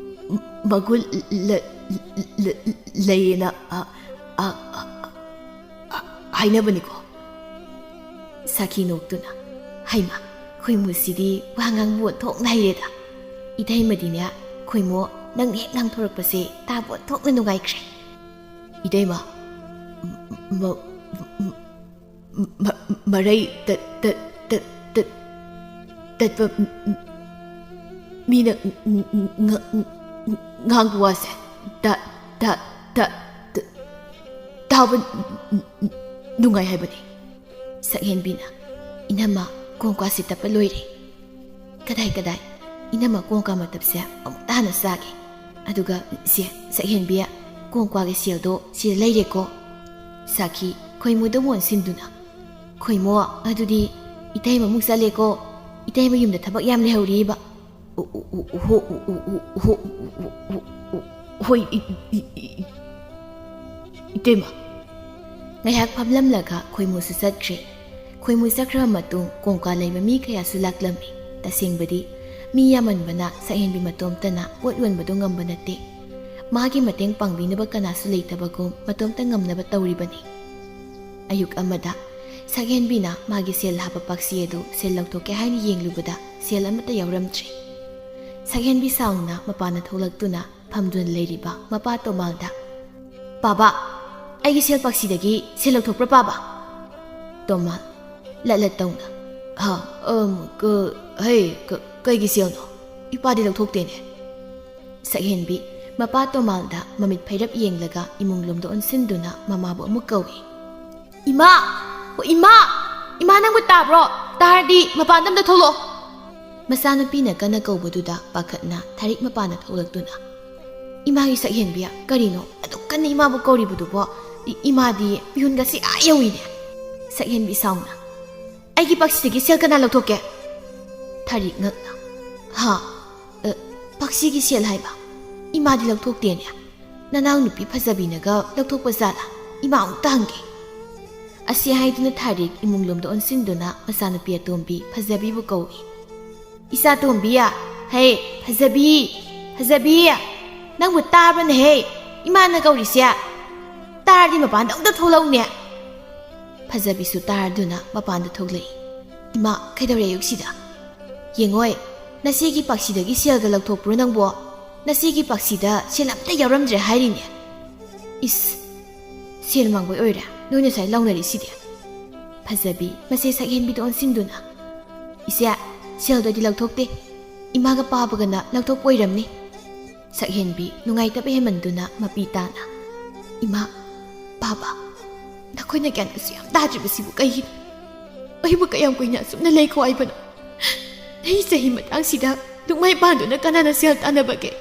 ꯃ-, ꯃꯒꯨꯟ ꯂ-, ꯂ-, ꯂꯩꯌꯦꯅ ꯑ-, ꯑ-, ꯑ-, ꯑ-, ꯍꯥꯏꯅꯕꯅꯤꯀꯣ"꯫ ꯁꯥꯈꯤ ꯅꯣꯛꯇꯨꯅ, "ꯍꯩꯃ, ꯈꯣꯏꯃꯨꯁꯤꯗꯤ ꯋꯥ ꯉꯥꯡꯕ ꯑꯣꯟꯊꯣꯛꯅ ꯍꯩꯔꯦꯗ꯫ ꯏꯇꯩꯃꯗꯤꯅꯦ, ꯈꯣꯏꯃꯨ ꯅꯪꯅ ꯍꯦꯛ ꯉꯥꯡꯊꯣꯔꯛꯄꯁꯦ ꯇꯥꯕ ꯑꯣꯟꯊꯣꯛꯅ ꯅꯨꯡꯉꯥꯏꯈ꯭ꯔꯦ꯫ ꯏꯇꯩꯃ, ꯃ-, ꯃ-, ꯃ-, ꯃ-, ꯃꯔꯩ ꯇꯠ-, ꯇꯠ-, ꯇꯠ-, ꯇꯠ-, ꯇꯠꯄ ꯃ-, ꯃ-, ꯃꯤꯅ ꯉ-, ꯉ-, ꯉ-, ꯉ-, ꯉꯥꯡꯕ ꯋꯥꯁꯦ ꯇ-, ꯇ-, ꯇ-, ꯇ-, ꯇꯥꯕ ꯅ-, ꯅ-, ꯅ-, ꯅꯨꯡꯉꯥꯏ ꯍꯥꯏꯕꯅꯤ꯫" ꯁꯛꯍꯦꯟꯕꯤꯅ, "ꯏꯅꯝꯃ, ꯀꯣꯡꯀꯥꯁꯦ ꯇꯞꯄ ꯂꯣꯏꯔꯦ꯫ ꯀꯗꯥꯏ, ꯀꯗꯥꯏ, ꯏꯅꯝꯃ ꯀꯣꯡꯀꯥ ꯃꯇꯞꯁꯦ ꯑꯃꯨꯛꯇ ꯍꯥꯟꯅ ꯆꯥꯒꯦ꯫ ꯑꯗꯨꯒ ꯁꯦ, ꯁꯛꯍꯦꯟꯕꯤ, ꯀꯣꯡꯀꯥꯒꯤ ꯁꯦꯜꯗꯣ ꯁꯤꯗ ꯂꯩꯔꯦꯀꯣ꯫" ꯁꯥꯈꯤ ꯈꯣꯏꯃꯨꯗ ꯑꯣꯟꯁꯤꯟꯗꯨꯅ, "ꯈꯣꯏꯃꯨ, ꯑꯗꯨꯗꯤ ꯏꯇꯩꯃ ꯑꯃꯨꯛ ꯆꯠꯂꯦꯀꯣ꯫ ꯏꯇꯩꯃ ꯌꯨꯝꯗ ꯊꯕꯛ ꯌꯥꯝ ꯂꯩꯍꯧꯔꯤꯕ꯫" "ꯎ, ꯎ, ꯎ, ꯎꯍꯣ, ꯎ, ꯎ, ꯎ, ꯎꯍꯣ, ꯎ, ꯎ, ꯎ, ꯎ, ꯎ, ꯎ, ꯍꯣꯏ, ꯏ-, ꯏ-, ꯏ-, ꯏ-, ꯏꯇꯩꯃ꯫" ꯉꯥꯏꯍꯥꯛ ꯐꯝꯂꯝꯂꯒ ꯈꯣꯏꯃꯨꯁꯨ ꯆꯠꯈ꯭ꯔꯦ꯫ ꯈꯣꯏꯃꯨ ꯆꯠꯈ꯭ꯔꯕ ꯃꯇꯨꯡ ꯀꯣꯡꯀꯥ ꯂꯩꯕ ꯃꯤ ꯀꯌꯥꯁꯨ ꯂꯥꯛꯂꯝꯃꯤ꯫ ꯇꯁꯦꯡꯕꯗꯤ ꯃꯤ ꯌꯥꯝꯃꯟꯕꯅ ꯁꯛꯍꯦꯟꯕꯤ ꯃꯇꯣꯝꯇꯅ ꯄꯣꯠ ꯌꯣꯟꯕꯗꯨ ꯉꯝꯕ ꯅꯠꯇꯦ꯫ ꯃꯥꯒꯤ ꯃꯇꯦꯡ ꯄꯥꯡꯕꯤꯅꯕ ꯀꯅꯥꯁꯨ ꯂꯩꯇꯕꯒꯨꯝ ꯃꯇꯣꯝꯇ ꯉꯝꯅꯕ ꯇꯧꯔꯤꯕꯅꯤ꯫ ꯑꯌꯨꯛ ꯑꯃꯗ ꯁꯛꯍꯦꯟꯕꯤꯅ ꯃꯥꯒꯤ ꯁꯦꯜ ꯍꯥꯞꯄ ꯄꯥꯛꯁꯤ ꯑꯗꯨ ꯁꯦꯜ ꯂꯧꯊꯣꯛꯀꯦ ꯍꯥꯏꯅ ꯌꯦꯡꯂꯨꯕꯗ ꯁꯦꯜ ꯑꯃꯠꯇ ꯌꯥꯎꯔꯝꯗ꯭ꯔꯦ꯫ ꯁꯛꯍꯦꯟꯕꯤ ꯁꯥꯎꯅ ꯃꯄꯥꯟꯗ ꯊꯣꯛꯂꯛꯇꯨꯅ ꯐꯝꯗꯨꯅ ꯂꯩꯔꯤꯕ ꯃꯄꯥ ꯇꯣꯃꯥꯜꯗ, "ꯄꯥꯕ, ꯑꯩꯒꯤ ꯁꯦꯜ ꯄꯥꯛꯁꯤꯗꯒꯤ ꯁꯦꯜ ꯂꯧꯊꯣꯛꯄ꯭ꯔꯥ, ꯄꯥꯕ?" ꯇꯣꯃꯥꯜ, ꯂꯠ ꯂꯠ ꯇꯧꯅ, "ꯍꯥ, ꯑꯝ, ꯀ-, ꯍꯩ, ꯀ-, ꯀꯩꯒꯤ ꯁꯦꯜꯅꯣ? ꯏꯄꯥꯗꯤ ꯂꯧꯊꯣꯛꯇꯦꯅꯦ꯫" ꯁꯛꯍꯦꯟꯕꯤ ꯃꯄꯥ ꯇꯣꯃꯥꯜꯗ ꯃꯃꯤꯠ ꯐꯩꯔꯞ ꯌꯦꯡꯂꯒ ꯏꯃꯨꯡꯂꯣꯝꯗ ꯑꯣꯟꯁꯤꯟꯗꯨꯅ ꯃꯃꯥꯕꯨ ꯑꯃꯨꯛ ꯀꯧꯏ꯫ "ꯏꯃꯥ! ꯑꯣ, ꯏꯃꯥ! ꯏꯃꯥ, ꯅꯪꯕꯨ ꯇꯥꯕ꯭ꯔꯣ? ꯇꯥꯔꯗꯤ ꯃꯄꯥꯟꯗ ꯑꯝꯇ ꯊꯣꯛꯂꯛꯑꯣ!" ꯃꯆꯥꯅꯨꯄꯤꯅ ꯀꯟꯅ ꯀꯧꯕꯗꯨꯗ ꯄꯥꯈꯠꯅ ꯊꯥꯔꯤꯛ ꯃꯄꯥꯟꯗ ꯊꯣꯛꯂꯛꯇꯨꯅ, "ꯏꯃꯥꯒꯤ ꯁꯛꯍꯦꯟꯕꯤ, ꯀꯔꯤꯅꯣ ꯑꯗꯨꯛ ꯀꯟꯅ ꯏꯃꯥꯕꯨ ꯀꯧꯔꯤꯕꯗꯨꯕꯣ? ꯏ-, ꯏꯃꯥꯗꯤ ꯄꯤꯌꯨꯟꯒꯁꯤ ꯑꯥ ꯌꯧꯏꯅꯦ!" ꯁꯛꯍꯦꯟꯕꯤ ꯁꯥꯎꯅ, "ꯑꯩꯒꯤ ꯄꯥꯛꯁꯤꯗꯒꯤ ꯁꯦꯜ ꯀꯅꯥ ꯂꯧꯊꯣꯛꯀꯦ?" ꯊꯥꯔꯤꯛ ꯉꯛꯅ, "ꯍꯥ? ꯑ, ꯄꯥꯛꯁꯤꯒꯤ ꯁꯦꯜ ꯍꯥꯏꯕ? ꯏꯃꯥꯗꯤ ꯂꯧꯊꯣꯛꯇꯦꯅꯦ꯫ ꯅꯅꯥꯎꯅꯨꯄꯤ ꯐꯖꯕꯤꯅꯒ ꯂꯧꯊꯣꯛꯄ ꯖꯥꯠꯂꯥ? ꯏꯃꯥ ꯑꯃꯨꯛꯇ ꯍꯪꯒꯦ꯫" ꯑꯁꯤ ꯍꯥꯏꯗꯨꯅ ꯊꯥꯔꯤꯛ ꯏꯃꯨꯡꯂꯣꯝꯗ ꯑꯣꯟꯁꯤꯟꯗꯨꯅ ꯃꯆꯥꯅꯨꯄꯤ ꯑꯇꯣꯝꯕꯤ ꯐꯖꯕꯤꯕꯨ ꯀꯧꯏ꯫ "ꯏꯆꯥ ꯇꯣꯝꯕꯤ, ꯍꯦ, ꯐꯖꯕꯤ, ꯐꯖꯕꯤ, ꯅꯪꯕꯨ ꯇꯥꯕ꯭ꯔꯅꯦꯍꯦ? ꯏꯃꯥꯅ ꯀꯧꯔꯤꯁꯦ꯫ ꯇꯥꯔꯗꯤ ꯃꯄꯥꯟꯗ ꯑꯃꯨꯛꯇ ꯊꯣꯛꯂꯛꯎꯅꯦ꯫" ꯐꯖꯕꯤꯁꯨ ꯇꯥꯔꯗꯨꯅ ꯃꯄꯥꯟꯗ ꯊꯣꯛꯂꯛꯏ꯫ "ꯏꯃꯥ, ꯀꯩꯗꯧꯔꯦ ꯑꯌꯨꯛꯁꯤꯗ? ꯌꯦꯡꯉꯣꯏ, ꯅꯆꯦꯒꯤ ꯄꯥꯛꯁꯤꯗꯒꯤ ꯁꯦꯜꯒ ꯂꯧꯊꯣꯛꯄ꯭ꯔꯣ ꯅꯪꯕꯣ? ꯅꯆꯦꯒꯤ ꯄꯥꯛꯁꯤꯗ ꯁꯦꯜ ꯑꯝꯇ ꯌꯥꯎꯔꯝꯗ꯭ꯔꯦ ꯍꯥꯏꯔꯤꯅꯦ꯫ ꯏꯁ, ꯁꯦꯜ ꯃꯥꯡꯕꯩ ꯑꯣꯏꯔꯦ ꯅꯣꯏꯅ ꯁꯨꯃꯥꯏ ꯂꯥꯎꯅꯔꯤꯁꯤꯗꯤ?" ꯐꯖꯕꯤ ꯃꯆꯦ ꯁꯛꯍꯦꯟꯕꯤꯗ ꯑꯣꯟꯁꯤꯟꯗꯨꯅ, "ꯏꯆꯦ, ꯁꯦꯜꯗꯣ ꯑꯩꯗꯤ ꯂꯧꯊꯣꯛꯇꯦ꯫ ꯏꯃꯥꯒ ꯄꯥꯕꯒꯅ ꯂꯧꯊꯣꯛꯄ ꯑꯣꯏꯔꯝꯅꯤ꯫" ꯁꯛꯍꯦꯟꯕꯤ ꯅꯨꯡꯉꯥꯏꯇꯕ ꯍꯦꯟꯃꯟꯗꯨꯅ ꯃꯄꯤ ꯇꯥꯅ, "ꯏꯃꯥ, ꯄꯥꯕ, ꯅꯈꯣꯏꯅ ꯒ꯭ꯌꯥꯟ ꯑꯁꯨꯛ ꯌꯥꯝ ꯇꯥꯗ꯭ꯔꯤꯕꯁꯤꯕꯨ ꯀꯩꯒꯤꯅꯣ? ꯑꯩꯕꯨ ꯀꯌꯥꯝ ꯀꯨꯏꯅ ꯑꯁꯨꯝꯅ ꯂꯩꯈꯣ ꯍꯥꯏꯕꯅꯣ? ꯑꯩ ꯆꯍꯤ ꯃꯇꯥꯡꯁꯤꯗ ꯅꯨꯡꯃꯥꯏ ꯄꯥꯟꯗꯨꯅ ꯀꯅꯥꯅ ꯁꯦꯜ ꯇꯥꯟꯅꯕꯒꯦ?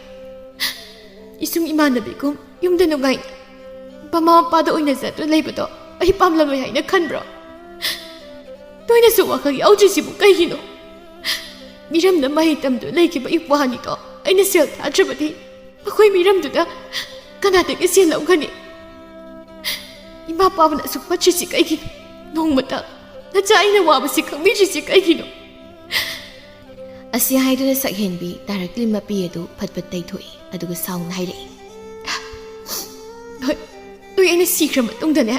ꯏꯁꯨꯡ ꯏꯃꯥꯟꯅꯕꯤꯒꯨꯝ ꯌꯨꯝꯗ ꯅꯨꯡꯉꯥꯏꯅ ꯃꯃꯥ ꯃꯄꯥꯗ ꯑꯣꯏꯅꯖꯗꯨꯅ ꯂꯩꯕꯗꯣ ꯑꯩ ꯄꯥꯝꯂꯝꯂꯣꯏ ꯍꯥꯏꯅ ꯈꯟꯕ꯭ꯔꯣ? ꯅꯣꯏꯅꯁꯨ ꯋꯥꯈꯜ ꯌꯥꯎꯗ꯭ꯔꯤꯁꯤꯕꯨ ꯀꯩꯒꯤꯅꯣ? ꯃꯤꯔꯝꯗ ꯃꯍꯩ ꯇꯝꯗꯨꯅ ꯂꯩꯈꯤꯕ ꯏꯄ꯭ꯋꯥ ꯑꯅꯤꯗꯣ ꯑꯩꯅ ꯁꯦꯜ ꯊꯥꯗ꯭ꯔꯕꯗꯤ ꯃꯈꯣꯏ ꯃꯤꯔꯝꯗꯨꯗ ꯀꯅꯥꯗꯒꯤ ꯁꯦꯜ ꯂꯧꯒꯅꯤ? ꯏꯃꯥ ꯄꯥꯕꯅ ꯑꯁꯨꯛ ꯐꯠꯇ꯭ꯔꯤꯁꯤ ꯀꯩꯒꯤꯅꯣ? ꯅꯣꯡꯃꯇ ꯅꯆꯥ ꯑꯩꯅ ꯋꯥꯕꯁꯤ ꯈꯪꯕꯤꯗ꯭ꯔꯤꯁꯤ ꯀꯩꯒꯤꯅꯣ?" ꯑꯁꯤ ꯍꯥꯏꯗꯨꯅ ꯁꯛꯍꯦꯟꯕꯤ ꯇꯥꯔꯛꯂꯤ ꯃꯄꯤ ꯑꯗꯨ ꯐꯠ ꯐꯠ ꯇꯩꯊꯣꯛꯏ, ꯑꯗꯨꯒ ꯁꯥꯎꯅ ꯍꯥꯏꯔꯛꯏ, "ꯅꯣꯏ, ꯅꯣꯏ ꯑꯩꯅ ꯁꯤꯈ꯭ꯔ ꯃꯇꯨꯡꯗꯅꯦ,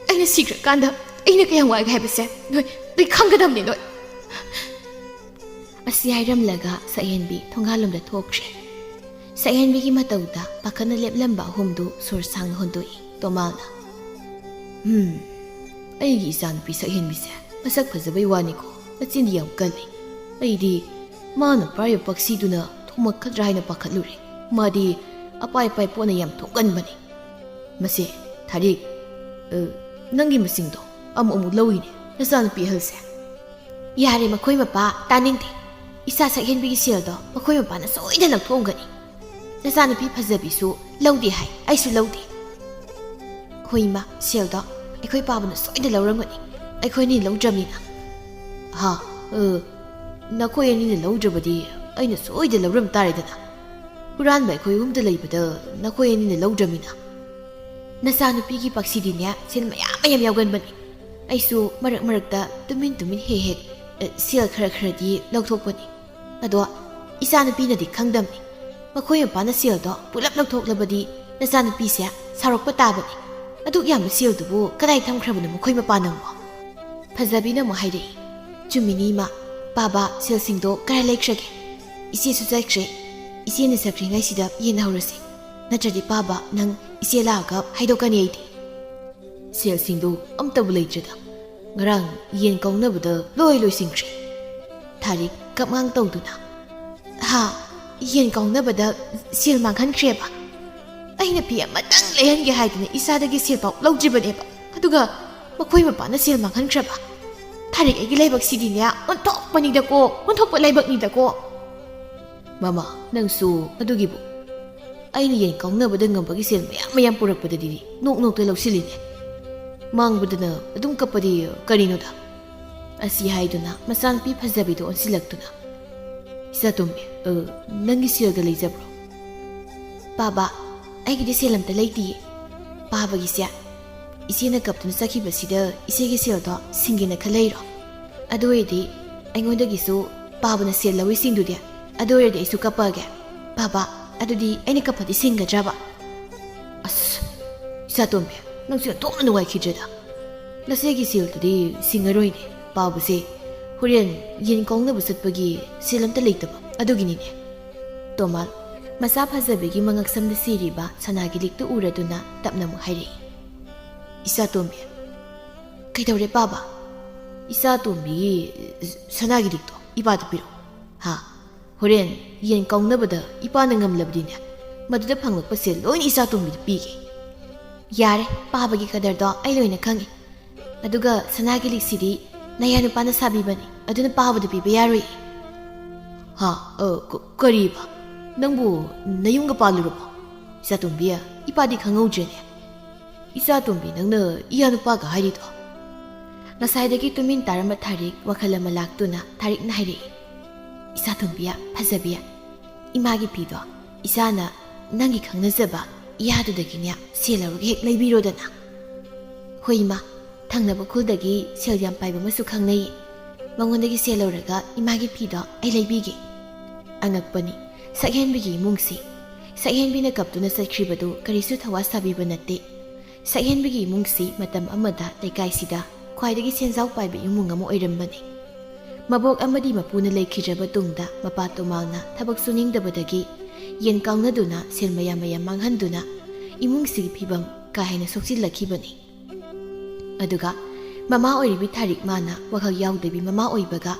ꯑꯩꯅ ꯁꯤꯈ꯭ꯔꯀꯥꯟꯗ ꯑꯩꯅ ꯀꯌꯥꯝ ꯋꯥꯏꯒꯦ ꯍꯥꯏꯕꯁꯦ ꯅꯣꯏ, ꯅꯣꯏ ꯈꯪꯒꯗꯕꯅꯤ ꯅꯣꯏ꯫" ꯑꯁꯤ ꯍꯥꯏꯔꯝꯂꯒ ꯁꯛꯍꯦꯟꯕꯤ ꯊꯣꯡꯒꯥꯜꯂꯣꯝꯗ ꯊꯣꯛꯈ꯭ꯔꯦ꯫ ꯁꯛꯍꯦꯟꯕꯤꯒꯤ ꯃꯇꯧꯗ ꯄꯥꯈꯠꯅ ꯂꯦꯞꯂꯝꯕ ꯑꯍꯨꯝꯗꯨ ꯁꯣꯔ ꯁꯥꯡꯅ ꯍꯣꯟꯗꯣꯛꯏ꯫ ꯇꯣꯃꯥꯜꯅ, "ꯎꯝ, ꯑꯩꯒꯤ ꯏꯆꯥꯅꯨꯄꯤ ꯁꯛꯍꯦꯟꯕꯤꯁꯦ ꯃꯁꯛ ꯐꯖꯕꯩ ꯋꯥꯅꯤꯀꯣ, ꯃꯆꯤꯟꯗꯤ ꯌꯥꯝ ꯀꯜꯂꯤ꯫ ꯑꯩꯗꯤ ꯃꯥꯅ ꯄꯥꯏꯔꯤꯕ ꯄꯛꯁꯤꯗꯨꯅ ꯊꯣꯝꯃꯛꯀꯗ꯭ꯔꯥ ꯍꯥꯏꯅ ꯄꯥꯈꯠꯂꯨꯔꯦ꯫ ꯃꯥꯗꯤ ꯑꯄꯥꯏ ꯑꯄꯥꯏ ꯄꯣꯠꯅ ꯌꯥꯝ ꯊꯣꯝꯒꯟꯕꯅꯤ꯫ ꯃꯁꯦ, ꯊꯥꯔꯤꯛ, ꯑ, ꯅꯪꯒꯤ ꯃꯁꯤꯡꯗꯣ ꯑꯃꯨꯛ ꯑꯃꯨꯛ ꯂꯧꯏꯅꯦ, ꯅꯆꯥꯅꯨꯄꯤ ꯑꯍꯜꯁꯦ꯫" "ꯌꯥꯔꯦ ꯃꯈꯣꯏ ꯃꯄꯥ, ꯇꯥꯅꯤꯡꯗꯦ꯫ ꯏꯆꯥ ꯁꯛꯍꯦꯟꯕꯤꯒꯤ ꯁꯦꯜꯗꯣ ꯃꯈꯣꯏ ꯃꯄꯥꯅ ꯁꯣꯏꯗꯅ ꯂꯧꯊꯣꯛꯑꯝꯒꯅꯤ꯫ ꯅꯆꯥꯅꯨꯄꯤ ꯐꯖꯕꯤꯁꯨ ꯂꯧꯗꯦ ꯍꯥꯏ, ꯑꯩꯁꯨ ꯂꯧꯗꯦ꯫" "ꯍꯣꯏ ꯏꯃꯥ, ꯁꯦꯜꯗꯣ ꯑꯩꯈꯣꯏ ꯄꯥꯕꯅ ꯁꯣꯏꯗꯅ ꯂꯧꯔꯝꯒꯅꯤ, ꯑꯩꯈꯣꯏ ꯑꯅꯤ ꯂꯧꯗ꯭ꯔꯕꯅꯤꯅ꯫" "ꯍꯥ? ꯑ, ꯅꯈꯣꯏ ꯑꯅꯤꯅ ꯂꯧꯗ꯭ꯔꯕꯗꯤ ꯑꯩꯅ ꯁꯣꯏꯗꯅ ꯂꯧꯔꯝ ꯇꯥꯔꯦꯗꯅ꯫ ꯍꯨꯔꯥꯟꯕ ꯑꯩꯈꯣꯏ ꯑꯍꯨꯝꯗ ꯂꯩꯕꯗ ꯅꯈꯣꯏ ꯑꯅꯤꯅ ꯂꯧꯗ꯭ꯔꯕꯅꯤꯅ꯫" "ꯅꯆꯥꯅꯨꯄꯤꯒꯤ ꯄꯛꯁꯤꯗꯤꯅꯦ ꯁꯦꯜ ꯃꯌꯥꯝ ꯃꯌꯥꯝ ꯌꯥꯎꯒꯟꯕꯅꯤ꯫ ꯑꯩꯁꯨ ꯃꯔꯛ ꯃꯔꯛꯇ ꯇꯨꯃꯤꯟ ꯇꯨꯃꯤꯟ ꯍꯦꯛ ꯍꯦꯛ, ꯑ, ꯁꯦꯜ ꯈꯔ ꯈꯔꯗꯤ ꯂꯧꯊꯣꯛꯄꯅꯤ꯫ ꯑꯗꯣ ꯏꯆꯥꯅꯨꯄꯤꯅꯗꯤ ꯈꯪꯗꯝꯅꯤ꯫ ꯃꯈꯣꯏ ꯃꯄꯥꯅ ꯁꯦꯜꯗꯣ ꯄꯨꯂꯞ ꯂꯧꯊꯣꯛꯂꯕꯗꯤ ꯅꯆꯥꯅꯨꯄꯤꯁꯦ ꯁꯥꯎꯔꯛꯄ ꯇꯥꯕꯅꯤ꯫" "ꯑꯗꯨꯛ ꯌꯥꯝꯕ ꯁꯦꯜꯗꯨꯕꯨ ꯀꯗꯥꯏ ꯊꯝꯈ꯭ꯔꯕꯅꯣ ꯃꯈꯣꯏ ꯃꯄꯥ ꯅꯪꯕꯣ?" ꯐꯖꯕꯤꯅ ꯑꯃꯨꯛ ꯍꯥꯏꯔꯛꯏ, "ꯆꯨꯝꯃꯤꯅꯤ ꯏꯃꯥ, ꯄꯥꯕ, ꯁꯦꯜꯁꯤꯡꯗꯣ ꯀꯗꯥꯏ ꯂꯩꯈ꯭ꯔꯒꯦ? ꯏꯆꯦꯁꯨ ꯆꯠꯈ꯭ꯔꯦ꯫ ꯏꯆꯦꯅ ꯆꯠꯈ꯭ꯔꯤꯉꯩꯁꯤꯗ ꯌꯦꯟꯅꯍꯧꯔꯁꯤ꯫ ꯅꯠꯇ꯭ꯔꯗꯤ ꯄꯥꯕ, ꯅꯪ ꯏꯆꯦ ꯂꯥꯛꯑꯒ ꯍꯥꯏꯗꯣꯛꯀꯅꯤ ꯑꯩꯗꯤ꯫ ꯁꯦꯜꯁꯤꯡꯗꯣ ꯑꯝꯇꯕꯨ ꯂꯩꯇ꯭ꯔꯦꯗ꯫ ꯉꯔꯥꯡ ꯌꯦꯟ ꯀꯥꯎꯅꯕꯗ ꯂꯣꯏ ꯂꯣꯏꯁꯤꯟꯈ꯭ꯔꯦ꯫" ꯊꯥꯔꯤꯛ ꯀꯞꯉꯥꯡ ꯇꯧꯗꯨꯅ, "ꯍꯥ? ꯌꯦꯟ ꯀꯥꯎꯅꯕꯗ ꯁꯦꯜ ꯃꯥꯡꯍꯟꯈ꯭ꯔꯦꯕ? ꯑꯩꯅ ꯐꯤ ꯑꯃꯇꯪ ꯂꯩꯍꯟꯒꯦ ꯍꯥꯏꯗꯨꯅ ꯏꯆꯥꯗꯒꯤ ꯁꯦꯜꯐꯥꯎ ꯂꯧꯗ꯭ꯔꯤꯕꯅꯦꯕ꯫ ꯑꯗꯨꯒ ꯃꯈꯣꯏ ꯃꯄꯥꯅ ꯁꯦꯜ ꯃꯥꯡꯍꯟꯈ꯭ꯔꯕ? ꯊꯥꯔꯤꯛ, ꯑꯩꯒꯤ ꯂꯥꯏꯕꯛꯁꯤꯗꯤꯅꯦ, ꯑꯣꯟꯊꯣꯛꯄꯅꯤꯗꯀꯣ, ꯑꯣꯟꯊꯣꯛꯄ ꯂꯥꯏꯕꯛꯅꯤꯗꯀꯣ꯫" "ꯃꯃꯥ, ꯅꯪꯁꯨ ꯑꯗꯨꯒꯤꯕꯨ? ꯑꯩꯅ ꯌꯦꯟ ꯀꯥꯎꯅꯕꯗ ꯉꯝꯕꯒꯤ ꯁꯦꯜ ꯃꯌꯥꯝ ꯃꯌꯥꯝ ꯄꯨꯔꯛꯄꯗꯗꯤ ꯅꯣꯛ ꯅꯣꯛꯇ ꯂꯧꯁꯤꯜꯂꯤꯅꯦ꯫ ꯃꯥꯡꯕꯗꯅ ꯑꯗꯨꯝ ꯀꯞꯄꯗꯤ ꯀꯔꯤꯅꯣꯗ?" ꯑꯁꯤ ꯍꯥꯏꯗꯨꯅ ꯃꯆꯥꯅꯨꯄꯤ ꯐꯖꯕꯤꯗꯨ ꯑꯣꯟꯁꯤꯜꯂꯛꯇꯨꯅ, "ꯏꯆꯥꯇꯣꯝꯕꯤ, ꯑ, ꯅꯪꯒꯤ ꯁꯦꯜꯒ ꯂꯩꯖꯕ꯭ꯔꯣ?" "ꯄꯥꯕ, ꯑꯩꯒꯤꯗꯤ ꯁꯦꯜ ꯑꯝꯇ ꯂꯩꯇꯤꯌꯦ꯫ ꯄꯥꯕꯒꯤꯁꯦ, ꯏꯆꯦꯅ ꯀꯞꯇꯨꯅ ꯆꯠꯈꯤꯕꯁꯤꯗ ꯏꯆꯦꯒꯤ ꯁꯦꯜꯗꯣ ꯁꯤꯡꯒꯦꯅ ꯈꯜꯂꯛꯏꯔꯣ? ꯑꯗꯨ ꯑꯣꯏꯔꯗꯤ ꯑꯩꯉꯣꯟꯗꯒꯤꯁꯨ ꯄꯥꯕꯅ ꯁꯦꯜ ꯂꯧꯏꯁꯤꯡꯗꯨꯗꯤ꯫ ꯑꯗꯨ ꯑꯣꯏꯔꯗꯤ ꯑꯩꯁꯨ ꯀꯞꯄꯛꯑꯒꯦ꯫ ꯄꯥꯕ, ꯑꯗꯨꯗꯤ ꯑꯩꯅ ꯀꯞꯄꯗꯤ ꯁꯤꯡꯒꯗ꯭ꯔꯕ?" "ꯑꯁ, ꯏꯆꯥꯇꯣꯝꯕꯤ, ꯅꯪꯁꯦ ꯑꯣꯟꯊꯣꯛꯅ ꯅꯨꯡꯉꯥꯏꯈꯤꯗ꯭ꯔꯦꯗ꯫ ꯅꯆꯦꯒꯤ ꯁꯦꯜꯗꯨꯗꯤ ꯁꯤꯡꯉꯔꯣꯏꯅꯦ꯫ ꯄꯥꯕꯁꯦ ꯍꯣꯔꯦꯟ ꯌꯦꯟ ꯀꯥꯎꯅꯕ ꯆꯠꯄꯒꯤ ꯁꯦꯜ ꯑꯝꯇ ꯂꯩꯇꯕ ꯑꯗꯨꯒꯤꯅꯤꯅꯦ꯫" ꯇꯣꯃꯥꯜ ꯃꯆꯥ ꯐꯖꯕꯤꯒꯤ ꯃꯉꯛꯁꯝꯗ ꯁꯤꯔꯤꯕ ꯁꯅꯥꯒꯤ ꯂꯤꯛꯇꯨ ꯎꯔꯗꯨꯅ ꯇꯞꯅ ꯑꯃꯨꯛ ꯍꯥꯏꯔꯛꯏ, "ꯏꯆꯥꯇꯣꯝꯕꯤ꯫" "ꯀꯩꯗꯧꯔꯦ ꯄꯥꯕ?" "ꯏꯆꯥꯇꯣꯝꯕꯤꯒꯤ ꯁꯅꯥꯒꯤ ꯂꯤꯛꯇꯣ ꯏꯄꯥꯗ ꯄꯤꯔꯛꯑꯣ꯫ ꯍꯥ, ꯍꯣꯔꯦꯟ ꯌꯦꯟ ꯀꯥꯎꯅꯕꯗ ꯏꯄꯥꯅ ꯉꯝꯂꯕꯗꯤꯅꯦ, ꯃꯗꯨꯗ ꯐꯪꯂꯛꯄ ꯁꯦꯜ ꯂꯣꯏꯅ ꯏꯆꯥꯇꯣꯝꯕꯤꯗ ꯄꯤꯒꯦ꯫" "ꯌꯥꯔꯦ, ꯄꯥꯕꯒꯤ ꯀꯗꯔꯗꯣ ꯑꯩ ꯂꯣꯏꯅ ꯈꯪꯉꯤ꯫ ꯑꯗꯨꯒ ꯁꯅꯥꯒꯤ ꯂꯤꯛꯁꯤꯗꯤ ꯅꯌꯥ ꯅꯨꯄꯥꯅ ꯁꯥꯕꯤꯕꯅꯤ, ꯑꯗꯨꯅ ꯄꯥꯕꯗ ꯄꯤꯕ ꯌꯥꯔꯣꯏ꯫" "ꯍꯥ? ꯑ, ꯀ-, ꯀꯔꯤꯕ? ꯅꯪꯕꯨ ꯅꯌꯨꯝꯒ ꯄꯥꯜꯂꯨꯔꯕꯣ? ꯏꯆꯥꯇꯣꯝꯕꯤ, ꯏꯄꯥꯗꯤ ꯈꯪꯍꯧꯗ꯭ꯔꯦꯅꯦ꯫" "ꯏꯆꯥꯇꯣꯝꯕꯤ, ꯅꯪꯅ ꯏꯌꯥ ꯅꯨꯄꯥꯒ ꯍꯥꯏꯔꯤꯗꯣ?" ꯉꯁꯥꯏꯗꯒꯤ ꯇꯨꯃꯤꯟ ꯇꯥꯔꯝꯕ ꯊꯥꯔꯤꯛ ꯋꯥꯈꯜ ꯑꯃ ꯂꯥꯛꯇꯨꯅ ꯊꯥꯔꯤꯛꯅ ꯍꯥꯏꯔꯛꯏ, "ꯏꯆꯥꯇꯣꯝꯕꯤ, ꯐꯖꯕꯤ, ꯏꯃꯥꯒꯤ ꯐꯤꯗꯣ ꯏꯆꯥꯅ ꯅꯪꯒꯤ ꯈꯪꯅꯖꯕ ꯏꯌꯥꯗꯨꯗꯒꯤꯅꯦ ꯁꯦꯜ ꯂꯧꯔꯒ ꯍꯦꯛ ꯂꯩꯕꯤꯔꯣꯗꯅ꯫" "ꯍꯣꯏ ꯏꯃꯥ, ꯊꯪꯅꯕ ꯈꯨꯜꯗꯒꯤ ꯁꯦꯜ ꯌꯥꯝ ꯄꯥꯏꯕ ꯑꯃꯁꯨ ꯈꯪꯅꯩ꯫ ꯃꯉꯣꯟꯗꯒꯤ ꯁꯦꯜ ꯂꯧꯔꯒ ꯏꯃꯥꯒꯤ ꯐꯤꯗꯣ ꯑꯩ ꯂꯩꯕꯤꯒꯦ꯫" ꯑꯉꯛꯄꯅꯤ, ꯁꯛꯍꯦꯟꯕꯤꯒꯤ ꯏꯃꯨꯡꯁꯤ꯫ ꯁꯛꯍꯦꯟꯕꯤꯅ ꯀꯞꯇꯨꯅ ꯆꯠꯈ꯭ꯔꯤꯕꯗꯨ ꯀꯔꯤꯁꯨ ꯊꯋꯥ ꯁꯥꯕꯤꯕ ꯅꯠꯇꯦ꯫ ꯁꯛꯍꯦꯟꯕꯤꯒꯤ ꯏꯃꯨꯡꯁꯤ ꯃꯇꯝ ꯑꯃꯗ ꯂꯩꯀꯥꯏꯁꯤꯗ ꯈ꯭ꯋꯥꯏꯗꯒꯤ ꯁꯦꯟꯖꯥꯎ ꯄꯥꯏꯕ ꯏꯃꯨꯡ ꯑꯃ ꯑꯣꯏꯔꯝꯕꯅꯤ꯫ ꯃꯕꯣꯛ ꯑꯃꯗꯤ ꯃꯄꯨꯅ ꯂꯩꯈꯤꯗ꯭ꯔꯕ ꯇꯨꯡꯗ ꯃꯄꯥ ꯇꯣꯃꯥꯜꯅ ꯊꯕꯛ ꯁꯨꯅꯤꯡꯗꯕꯗꯒꯤ ꯌꯦꯟ ꯀꯥꯎꯅꯗꯨꯅ ꯁꯦꯜ ꯃꯌꯥꯝ ꯃꯌꯥꯝ ꯃꯥꯡꯍꯟꯗꯨꯅ ꯏꯃꯨꯡꯁꯤꯒꯤ ꯐꯤꯕꯝ ꯀꯥ ꯍꯦꯟꯅ ꯁꯣꯛꯆꯤꯜꯂꯛꯈꯤꯕꯅꯤ꯫ ꯑꯗꯨꯒ ꯃꯃꯥ ꯑꯣꯏꯔꯤꯕꯤ ꯊꯥꯔꯤꯛ ꯃꯥꯅ ꯋꯥꯈꯜ ꯌꯥꯎꯗꯕꯤ ꯃꯃꯥ ꯑꯣꯏꯕꯒ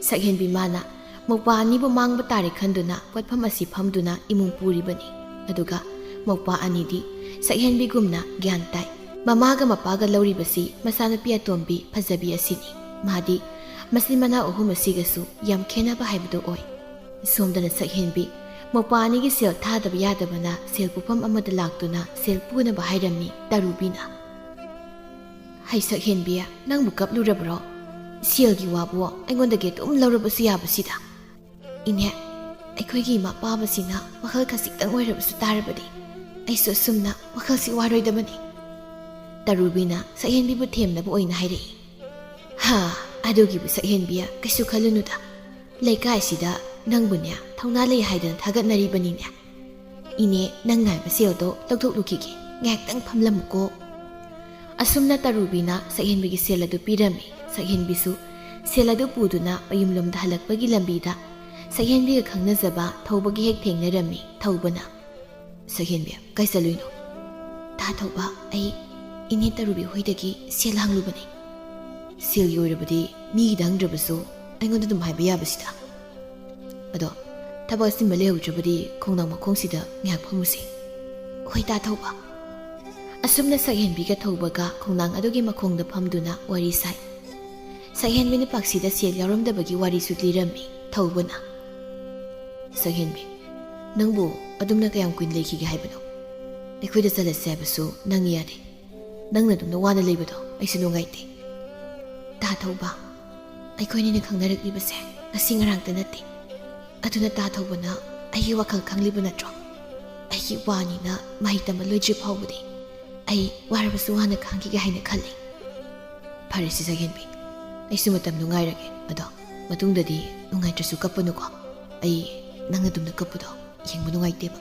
ꯁꯛꯍꯦꯟꯕꯤ ꯃꯥꯅ ꯃꯧꯄꯥ ꯑꯅꯤꯕꯨ ꯃꯥꯡꯕ ꯇꯥꯔꯦ ꯈꯟꯗꯨꯅ ꯄꯣꯠꯐꯝ ꯑꯁꯤ ꯐꯝꯗꯨꯅ ꯏꯃꯨꯡ ꯄꯨꯔꯤꯕꯅꯤ꯫ ꯑꯗꯨꯒ ꯃꯧꯄꯥ ꯑꯅꯤꯗꯤ ꯁꯛꯍꯦꯟꯕꯤꯒꯨꯝꯅ ꯒ꯭ꯌꯥꯟ ꯇꯥꯏ꯫ ꯃꯃꯥꯒ ꯃꯄꯥꯒ ꯂꯧꯔꯤꯕꯁꯤ ꯃꯆꯥꯅꯨꯄꯤ ꯑꯇꯣꯝꯕꯤ ꯐꯖꯕꯤ ꯑꯁꯤꯅꯤ꯫ ꯃꯥꯗꯤ ꯃꯆꯤꯟ ꯃꯅꯥꯎ ꯑꯍꯨꯝ ꯑꯁꯤꯒꯁꯨ ꯌꯥꯝ ꯈꯦꯟꯅꯕ ꯍꯥꯏꯕꯗꯨ ꯑꯣꯏ꯫ ꯁꯣꯝꯗꯅ ꯁꯛꯍꯦꯟꯕꯤ ꯃꯧꯄꯥ ꯑꯅꯤꯒꯤ ꯁꯦꯜ ꯊꯥꯗꯕ ꯌꯥꯗꯕꯅ ꯁꯦꯜ ꯄꯨꯐꯝ ꯑꯃꯗ ꯂꯥꯛꯇꯨꯅ ꯁꯦꯜ ꯄꯨꯅꯕ ꯍꯥꯏꯔꯝꯃꯤ ꯇꯔꯨꯕꯤꯅ꯫ "ꯍꯩ ꯁꯛꯍꯦꯟꯕꯤ, ꯅꯪꯕꯨ ꯀꯞꯂꯨꯔꯕ꯭ꯔꯣ? ꯁꯦꯜꯒꯤ ꯋꯥꯕꯨ ꯑꯩꯉꯣꯟꯗꯒꯤ ꯑꯗꯨꯝ ꯂꯧꯔꯕꯁꯨ ꯌꯥꯕꯁꯤꯗ꯫ ꯏꯅꯦ, ꯑꯩꯈꯣꯏꯒꯤ ꯏꯃꯥ ꯄꯥꯕꯁꯤꯅ ꯋꯥꯈꯜ ꯈꯖꯤꯛꯇꯪ ꯑꯣꯏꯔꯕꯁꯨ ꯇꯥꯔꯕꯗꯤ ꯑꯩꯁꯨ ꯑꯁꯨꯝꯅ ꯋꯥꯈꯜꯁꯤ ꯋꯥꯔꯣꯏꯗꯕꯅꯤ"꯫ ꯇꯔꯨꯕꯤꯅ ꯁꯛꯍꯦꯟꯕꯤꯕꯨ ꯊꯦꯝꯅꯕ ꯑꯣꯏꯅ ꯍꯥꯏꯔꯛꯏ꯫ "ꯍꯥ, ꯑꯗꯨꯒꯤꯕꯨ ꯁꯛꯍꯦꯟꯕꯤ, ꯀꯩꯁꯨ ꯈꯜꯂꯨꯅꯨꯗ꯫ ꯂꯩꯀꯥꯏꯁꯤꯗ ꯅꯪꯕꯨꯅꯦ ꯊꯧꯅꯥ ꯂꯩ ꯍꯥꯏꯗꯅ ꯊꯥꯒꯠꯅꯔꯤꯕꯅꯤꯅꯦ꯫ ꯏꯅꯦ, ꯅꯪ ꯉꯥꯏꯕ ꯁꯦꯜꯗꯣ ꯂꯧꯊꯣꯛꯂꯨꯈꯤꯒꯦ, ꯉꯥꯏꯍꯥꯛꯇꯪ ꯐꯝꯂꯝꯃꯨꯀꯣ"꯫ ꯑꯁꯨꯝꯅ ꯇꯔꯨꯕꯤꯅ ꯁꯛꯍꯦꯟꯕꯤꯒꯤ ꯁꯦꯜ ꯑꯗꯨ ꯄꯤꯔꯝꯃꯤ꯫ ꯁꯛꯍꯦꯟꯕꯤꯁꯨ ꯁꯦꯜ ꯑꯗꯨ ꯄꯨꯗꯨꯅ ꯃꯌꯨꯝꯂꯣꯝꯗ ꯍꯜꯂꯛꯄꯒꯤ ꯂꯝꯕꯤꯗ ꯁꯛꯍꯦꯟꯕꯤꯒ ꯈꯪꯅꯖꯕ ꯊꯧꯕꯒ ꯍꯦꯛ ꯊꯦꯡꯅꯔꯝꯃꯤ꯫ ꯊꯧꯕꯅ, "ꯁꯛꯍꯦꯟꯕꯤ, ꯀꯥꯏ ꯆꯠꯂꯨꯏꯅꯣ?" "ꯇꯥ ꯊꯧꯕ, ꯑꯩ ꯏꯅꯦ ꯇꯔꯨꯕꯤ ꯍꯣꯏꯗꯒꯤ ꯁꯦꯜ ꯍꯪꯂꯨꯕꯅꯤ"꯫ "ꯁꯦꯜꯒꯤ ꯑꯣꯏꯔꯕꯗꯤ ꯃꯤꯒꯤꯗ ꯍꯪꯗ꯭ꯔꯕꯁꯨ ꯑꯩꯉꯣꯟꯗ ꯑꯗꯨꯝ ꯍꯥꯏꯕ ꯌꯥꯕꯁꯤꯗ꯫ ꯑꯗꯣ ꯊꯕꯛ ꯑꯆꯤꯟꯕ ꯂꯩꯍꯧꯗ꯭ꯔꯕꯗꯤ ꯈꯣꯡꯅꯥꯡ ꯃꯈꯣꯡꯁꯤꯗ ꯉꯥꯏꯍꯥꯛ ꯐꯝꯃꯨꯁꯤ"꯫ "ꯍꯣꯏ ꯇꯥ ꯊꯧꯕ"꯫ ꯑꯁꯨꯝꯅ ꯁꯛꯍꯦꯟꯕꯤꯒ ꯊꯧꯕꯒ ꯈꯣꯡꯅꯥꯡ ꯑꯗꯨꯒꯤ ꯃꯈꯣꯡꯗ ꯐꯝꯗꯨꯅ ꯋꯥꯔꯤ ꯁꯥꯏ꯫ ꯁꯛꯍꯦꯟꯕꯤꯅ ꯄꯥꯛꯁꯤꯗ ꯁꯦꯜ ꯌꯥꯎꯔꯝꯗꯕꯒꯤ ꯋꯥꯔꯤꯁꯨ ꯂꯤꯔꯝꯃꯤ ꯊꯧꯕꯅ꯫ "ꯁꯛꯍꯦꯟꯕꯤ, ꯅꯪꯕꯨ ꯑꯗꯨꯝꯅ ꯀꯌꯥꯝ ꯀꯨꯏꯅ ꯂꯩꯈꯤꯒꯦ ꯍꯥꯏꯕꯅꯣ? ꯑꯩꯈꯣꯏꯗ ꯆꯠꯂꯁꯦ ꯍꯥꯏꯕꯁꯨ ꯅꯪ ꯌꯥꯗꯦ꯫ ꯅꯪꯅ ꯑꯗꯨꯝꯅ ꯋꯥꯅ ꯂꯩꯕꯗꯣ ꯑꯩꯁꯨ ꯅꯨꯡꯉꯥꯏꯇꯦ"꯫ "ꯇꯥ ꯊꯧꯕ, ꯑꯩꯈꯣꯏꯅꯤꯅ ꯈꯪꯅꯔꯛꯂꯤꯕꯁꯦ ꯉꯁꯤ ꯉꯔꯥꯡꯇ ꯅꯠꯇꯦ꯫ ꯑꯗꯨꯅ ꯇꯥ ꯊꯧꯕꯅ ꯑꯩꯒꯤ ꯋꯥꯈꯜ ꯈꯪꯂꯤꯕ ꯅꯠꯇ꯭ꯔꯣ? ꯑꯩꯒꯤ ꯋꯥꯅꯤꯅ ꯃꯍꯩ ꯇꯝꯕ ꯂꯣꯏꯗ꯭ꯔꯤ ꯐꯥꯎꯕꯗꯤ ꯑꯩ ꯋꯥꯔꯕꯁꯨ ꯋꯥꯅ ꯈꯥꯡꯈꯤꯒꯦ ꯍꯥꯏꯅ ꯈꯜꯂꯤ"꯫ "ꯐꯔꯦꯁꯦ ꯁꯛꯍꯦꯟꯕꯤ, ꯑꯩꯁꯨ ꯃꯇꯝꯗꯨ ꯉꯥꯏꯔꯒꯦ꯫ ꯑꯗꯣ ꯃꯇꯨꯡꯗꯗꯤ ꯅꯨꯡꯉꯥꯏꯇ꯭ꯔꯁꯨ ꯀꯞꯄꯅꯨꯀꯣ꯫ ꯑꯩ ꯅꯪꯅ ꯑꯗꯨꯝꯅ ꯀꯞꯄꯗꯣ ꯌꯦꯡꯕ ꯅꯨꯡꯉꯥꯏꯇꯦꯕ"꯫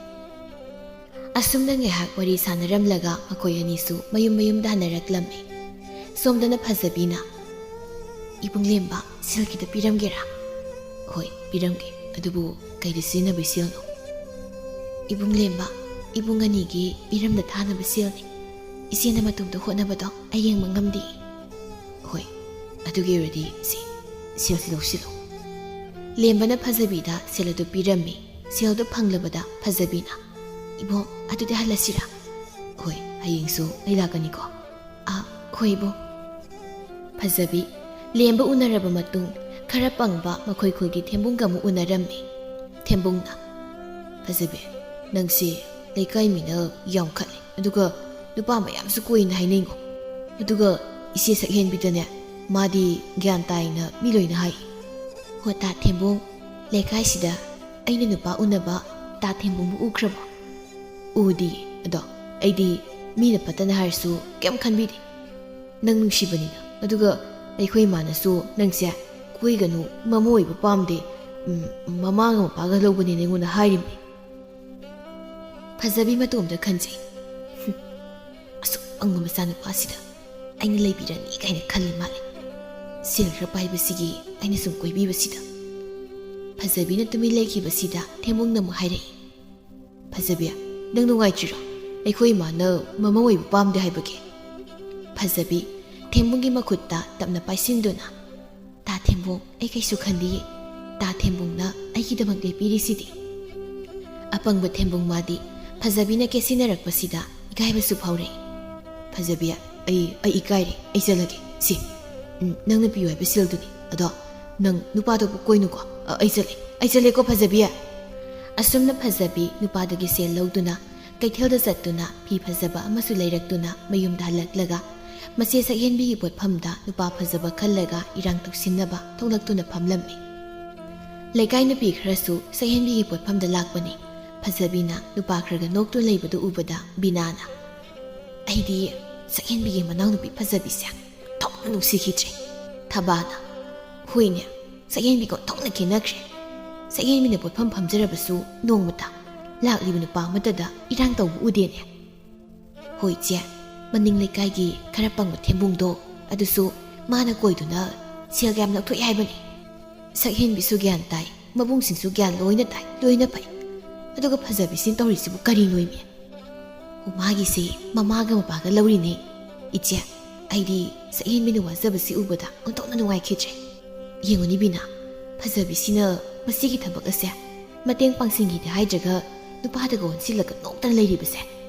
ꯑꯁꯨꯝꯅ ꯉꯥꯏꯍꯥꯛ ꯋꯥꯔꯤ ꯁꯥꯟꯅꯔꯝꯂꯒ ꯃꯈꯣꯏ ꯑꯅꯤꯁꯨ ꯃꯌꯨꯝ ꯃꯌꯨꯝꯗ ꯍꯟꯅꯔꯛꯂꯝꯃꯤ꯫ ꯁꯣꯝꯗꯅ ꯐꯖꯕꯤꯅ, "ꯏꯕꯨꯡ ꯂꯦꯝꯕ, ꯁꯦꯜ ꯈꯤꯇ ꯄꯤꯔꯝꯒꯦꯔꯥ?" "ꯍꯣꯏ, ꯄꯤꯔꯝꯒꯦ꯫ ꯑꯗꯨꯕꯨ ꯀꯩꯗ ꯁꯤꯖꯤꯟꯅꯕꯩ ꯁꯦꯜꯅꯣ?" "ꯏꯕꯨꯡ ꯂꯦꯝꯕ, ꯏꯕꯨꯡ ꯑꯅꯤꯒꯤ ꯃꯤꯔꯝꯗ ꯊꯥꯅꯕ ꯁꯦꯜꯅꯤ꯫ ꯏꯆꯦꯅ ꯃꯇꯣꯝꯇ ꯍꯣꯠꯅꯕꯗꯣ ꯑꯩ ꯌꯦꯡꯕ ꯉꯝꯗꯦ꯫" "ꯍꯣꯏ, ꯑꯗꯨꯒꯤ ꯑꯣꯏꯔꯗꯤ ꯁꯤ, ꯁꯦꯜꯁꯤ ꯂꯧꯁꯤꯜꯂꯨ꯫" ꯂꯦꯝꯕꯅ ꯐꯖꯕꯤꯗ ꯁꯦꯜ ꯑꯗꯨ ꯄꯤꯔꯝꯃꯤ꯫ ꯁꯦꯜꯗꯨ ꯐꯪꯂꯕꯗ ꯐꯖꯕꯤꯅ, "ꯏꯕꯣ, ꯑꯗꯨꯗꯤ ꯍꯜꯂꯁꯤꯔꯥ?" "ꯍꯣꯏ, ꯍꯌꯦꯡꯁꯨ ꯑꯩ ꯂꯥꯛꯀꯅꯤꯀꯣ꯫" "ꯑꯥ, ꯍꯣꯏ ꯏꯕꯣ꯫" ꯐꯖꯕꯤ, ꯂꯦꯝꯕ ꯎꯅꯔꯕ ꯃꯇꯨꯡ ꯈꯔ ꯄꯪꯕ ꯃꯈꯣꯏ ꯈꯨꯜꯒꯤ ꯊꯦꯝꯕꯨꯡꯒ ꯑꯃꯨꯛ ꯎꯅꯔꯝꯃꯤ꯫ ꯊꯦꯝꯕꯨꯡꯅ, "ꯐꯖꯕꯤ, ꯅꯪꯁꯦ ꯂꯩꯀꯥꯏ ꯃꯤꯅ ꯌꯥꯝ ꯈꯠꯂꯦ, ꯑꯗꯨꯒ ꯅꯨꯄꯥ ꯃꯌꯥꯝꯁꯨ ꯀꯣꯏꯅ ꯍꯥꯏꯅꯩꯉꯣ꯫ ꯑꯗꯨꯒ ꯏꯆꯦ ꯁꯛꯍꯦꯟꯕꯤꯗꯅꯦ, ꯃꯥꯗꯤ ꯒ꯭ꯌꯥꯟ ꯇꯥꯏꯅ ꯃꯤ ꯂꯣꯏꯅ ꯍꯥꯏ꯫" "ꯍꯣ ꯇꯥ ꯊꯦꯝꯕꯨꯡ, ꯂꯩꯀꯥꯏꯁꯤꯗ ꯑꯩꯅ ꯅꯨꯄꯥ ꯎꯅꯕ ꯇꯥ ꯊꯦꯝꯕꯨꯡꯕꯨ ꯎꯈ꯭ꯔꯕꯣ?" "ꯎꯗꯤ, ꯑꯗꯣ ꯑꯩꯗꯤ ꯃꯤꯅ ꯐꯠꯇꯅ ꯍꯥꯏꯔꯁꯨ ꯀꯩꯝ ꯈꯟꯕꯤꯗꯦ꯫ ꯅꯪ ꯅꯨꯡꯁꯤꯕꯅꯤꯅ꯫ ꯑꯗꯨꯒ ꯑꯩꯈꯣꯏ ꯏꯃꯥꯅꯁꯨ ꯅꯪꯁꯦ ꯀꯣꯏꯒꯅꯨ, ꯃꯃꯧ ꯑꯣꯏꯕ ꯄꯥꯝꯗꯦ, ꯎꯝ, ꯃꯃꯥꯒ ꯃꯄꯥꯒ ꯂꯧꯕꯅꯦꯅ ꯑꯩꯉꯣꯟꯗ ꯍꯥꯏꯔꯤꯕꯅꯤ꯫" ꯐꯖꯕꯤ ꯃꯇꯣꯝꯇ ꯈꯟꯖꯩ, "ꯍꯨꯝ, ꯑꯁꯨꯛ ꯄꯪꯕ ꯃꯆꯥꯅꯨꯄꯥꯁꯤꯗ ꯑꯩꯅ ꯂꯩꯕꯤꯔꯅꯤ ꯀꯥꯏꯅ ꯈꯜꯂꯤ ꯃꯥꯜꯂꯦ꯫ ꯁꯦꯜ ꯈꯔ ꯄꯥꯏꯕꯁꯤꯒꯤ ꯑꯩꯅ ꯁꯨꯝ ꯀꯣꯏꯕꯤꯕꯁꯤꯗ꯫" ꯐꯖꯕꯤꯅ ꯇꯨꯃꯤꯟ ꯂꯩꯈꯤꯕꯁꯤꯗ ꯊꯦꯝꯕꯨꯡꯅ ꯑꯃꯨꯛ ꯍꯥꯏꯔꯛꯏ, "ꯐꯖꯕꯤ, ꯅꯪ ꯅꯨꯡꯉꯥꯏꯇ꯭ꯔꯤꯔꯣ? ꯑꯩꯈꯣꯏ ꯏꯃꯥꯅ ꯃꯃꯧ ꯑꯣꯏꯕ ꯄꯥꯝꯗꯦ ꯍꯥꯏꯕꯒꯤ?" ꯐꯖꯕꯤ, ꯊꯦꯝꯕꯨꯡꯒꯤ ꯃꯈꯨꯠꯇ ꯇꯞꯅ ꯄꯥꯏꯁꯤꯟꯗꯨꯅ, "ꯇꯥ ꯊꯦꯝꯕꯨꯡ, ꯑꯩ ꯀꯩꯁꯨ ꯈꯟꯗꯤꯌꯦ꯫ ꯇꯥ ꯊꯦꯝꯕꯨꯡꯅ ꯑꯩꯒꯤꯗꯃꯛ ꯂꯦꯞꯄꯤꯔꯤꯁꯤꯗꯤ꯫" ꯑꯄꯪꯕ ꯊꯦꯝꯕꯨꯡ ꯃꯥꯗꯤ ꯐꯖꯕꯤꯅ ꯀꯦꯁꯤꯟꯅꯔꯛꯄꯁꯤꯗ ꯏꯀꯥꯏꯕꯁꯨ ꯐꯥꯎꯔꯛꯏ꯫ "ꯐꯖꯕꯤ, ꯑꯩ, ꯑꯩ ꯏꯀꯥꯏꯔꯦ, ꯑꯩ ꯆꯠꯂꯒꯦ꯫ ꯁꯤ, ꯎꯝ, ꯅꯪꯅ ꯄꯤꯌꯨ ꯍꯥꯏꯕ ꯁꯦꯜꯗꯨꯅꯤ꯫ ꯑꯗꯣ ꯅꯪ ꯅꯨꯄꯥꯗꯨꯕꯨ ꯀꯣꯏꯅꯨꯀꯣ꯫ ꯑ, ꯑꯩ ꯆꯠꯂꯦ, ꯑꯩ ꯆꯠꯂꯦꯀꯣ ꯐꯖꯕꯤ꯫" ꯑꯁꯨꯝꯅ ꯐꯖꯕꯤ ꯅꯨꯄꯥꯗꯒꯤ ꯁꯦꯜ ꯂꯧꯗꯨꯅ ꯀꯩꯊꯦꯜꯗ ꯆꯠꯇꯨꯅ ꯐꯤ ꯐꯖꯕ ꯑꯃꯁꯨ ꯂꯩꯔꯛꯇꯨꯅ ꯃꯌꯨꯝꯗ ꯍꯜꯂꯛꯂꯒ ꯃꯆꯦ ꯁꯛꯍꯦꯟꯕꯤꯒꯤ ꯄꯣꯠꯐꯝꯗ ꯅꯨꯄꯥ ꯐꯖꯕ ꯈꯜꯂꯒ ꯏꯔꯥꯡ ꯇꯧꯁꯤꯟꯅꯕ ꯊꯣꯛꯂꯛꯇꯨꯅ ꯐꯝꯂꯝꯃꯤ꯫ ꯂꯩꯀꯥꯏ ꯅꯨꯄꯤ ꯈꯔꯁꯨ ꯁꯛꯍꯦꯟꯕꯤꯒꯤ ꯄꯣꯠꯐꯝꯗ ꯂꯥꯛꯄꯅꯤ꯫ ꯐꯖꯕꯤꯅ ꯅꯨꯄꯥ ꯈꯔꯒ ꯅꯣꯛꯇꯨꯅ ꯂꯩꯕꯗꯨ ꯎꯕꯗ ꯕꯤꯅꯥꯅ, "ꯑꯩꯗꯤ ꯁꯛꯍꯦꯟꯕꯤꯒꯤ ꯃꯅꯥꯎꯅꯨꯄꯤ ꯐꯖꯕꯤꯁꯦ ꯊꯣꯛꯅ ꯅꯨꯡꯁꯤꯈꯤꯗ꯭ꯔꯦ꯫" ꯊꯕꯥꯅ, "ꯍꯣꯏꯅꯦ, ꯁꯛꯍꯦꯟꯕꯤꯒ ꯊꯣꯛꯅ ꯈꯦꯠꯅꯈ꯭ꯔꯦ꯫ ꯁꯛꯍꯦꯟꯕꯤꯅ ꯄꯣꯠꯐꯝ ꯐꯝꯖꯔꯕꯁꯨ ꯅꯣꯡꯃꯇ ꯂꯥꯛꯂꯤꯕ ꯅꯨꯄꯥ ꯑꯃꯠꯇꯗ ꯏꯔꯥꯡ ꯇꯧꯕ ꯎꯗꯦꯅꯦ꯫ ꯍꯣꯏ ꯏꯆꯦ, ꯃꯅꯤꯡ ꯂꯩꯀꯥꯏꯒꯤ ꯈꯔ ꯄꯪꯕ ꯊꯦꯝꯕꯨꯡꯗꯣ, ꯑꯗꯨꯁꯨ ꯃꯥꯅ ꯀꯣꯏꯗꯨꯅ ꯁꯦꯜ ꯌꯥꯝ ꯂꯧꯊꯣꯛꯏ ꯍꯥꯏꯕꯅꯤ꯫ ꯁꯛꯍꯦꯟꯕꯤꯁꯨ ꯒ꯭ꯌꯥꯟ ꯇꯥꯏ, ꯃꯕꯨꯡꯁꯤꯡꯁꯨ ꯒ꯭ꯌꯥꯟ ꯂꯣꯏꯅ ꯇꯥꯏ, ꯂꯣꯏꯅ ꯐꯩ꯫ ꯑꯗꯨꯒ ꯐꯖꯕꯤꯁꯤꯅ ꯇꯧꯔꯤꯁꯤꯕꯨ ꯀꯔꯤꯅꯣ ꯏꯃꯤ? ꯑꯣ, ꯃꯥꯒꯤꯁꯦ ꯃꯃꯥꯒ ꯃꯄꯥꯒ ꯂꯧꯔꯤꯅꯦ꯫ ꯏꯆꯦ, ꯑꯩꯗꯤ ꯁꯛꯍꯦꯟꯕꯤꯅ ꯋꯥꯖꯕꯁꯤ ꯎꯕꯗ ꯑꯣꯟꯊꯣꯛꯅ ꯅꯨꯡꯉꯥꯏꯈꯤꯗ꯭ꯔꯦ꯫ ꯌꯦꯡꯉꯨꯅꯤ ꯕꯤꯅꯥ, ꯐꯖꯕꯤꯁꯤꯅ ꯃꯁꯤꯒꯤ ꯊꯕꯛ ꯑꯁꯦ ꯃꯇꯦꯡ ꯄꯥꯡꯁꯤꯟꯒꯦꯗꯤ ꯍꯥꯏꯗ꯭ꯔꯒ ꯅꯨꯄꯥꯗꯒ ꯑꯣꯟꯁꯤꯜꯂꯒ ꯅꯣꯛꯇꯅ ꯂꯩꯔꯤꯕꯁꯦ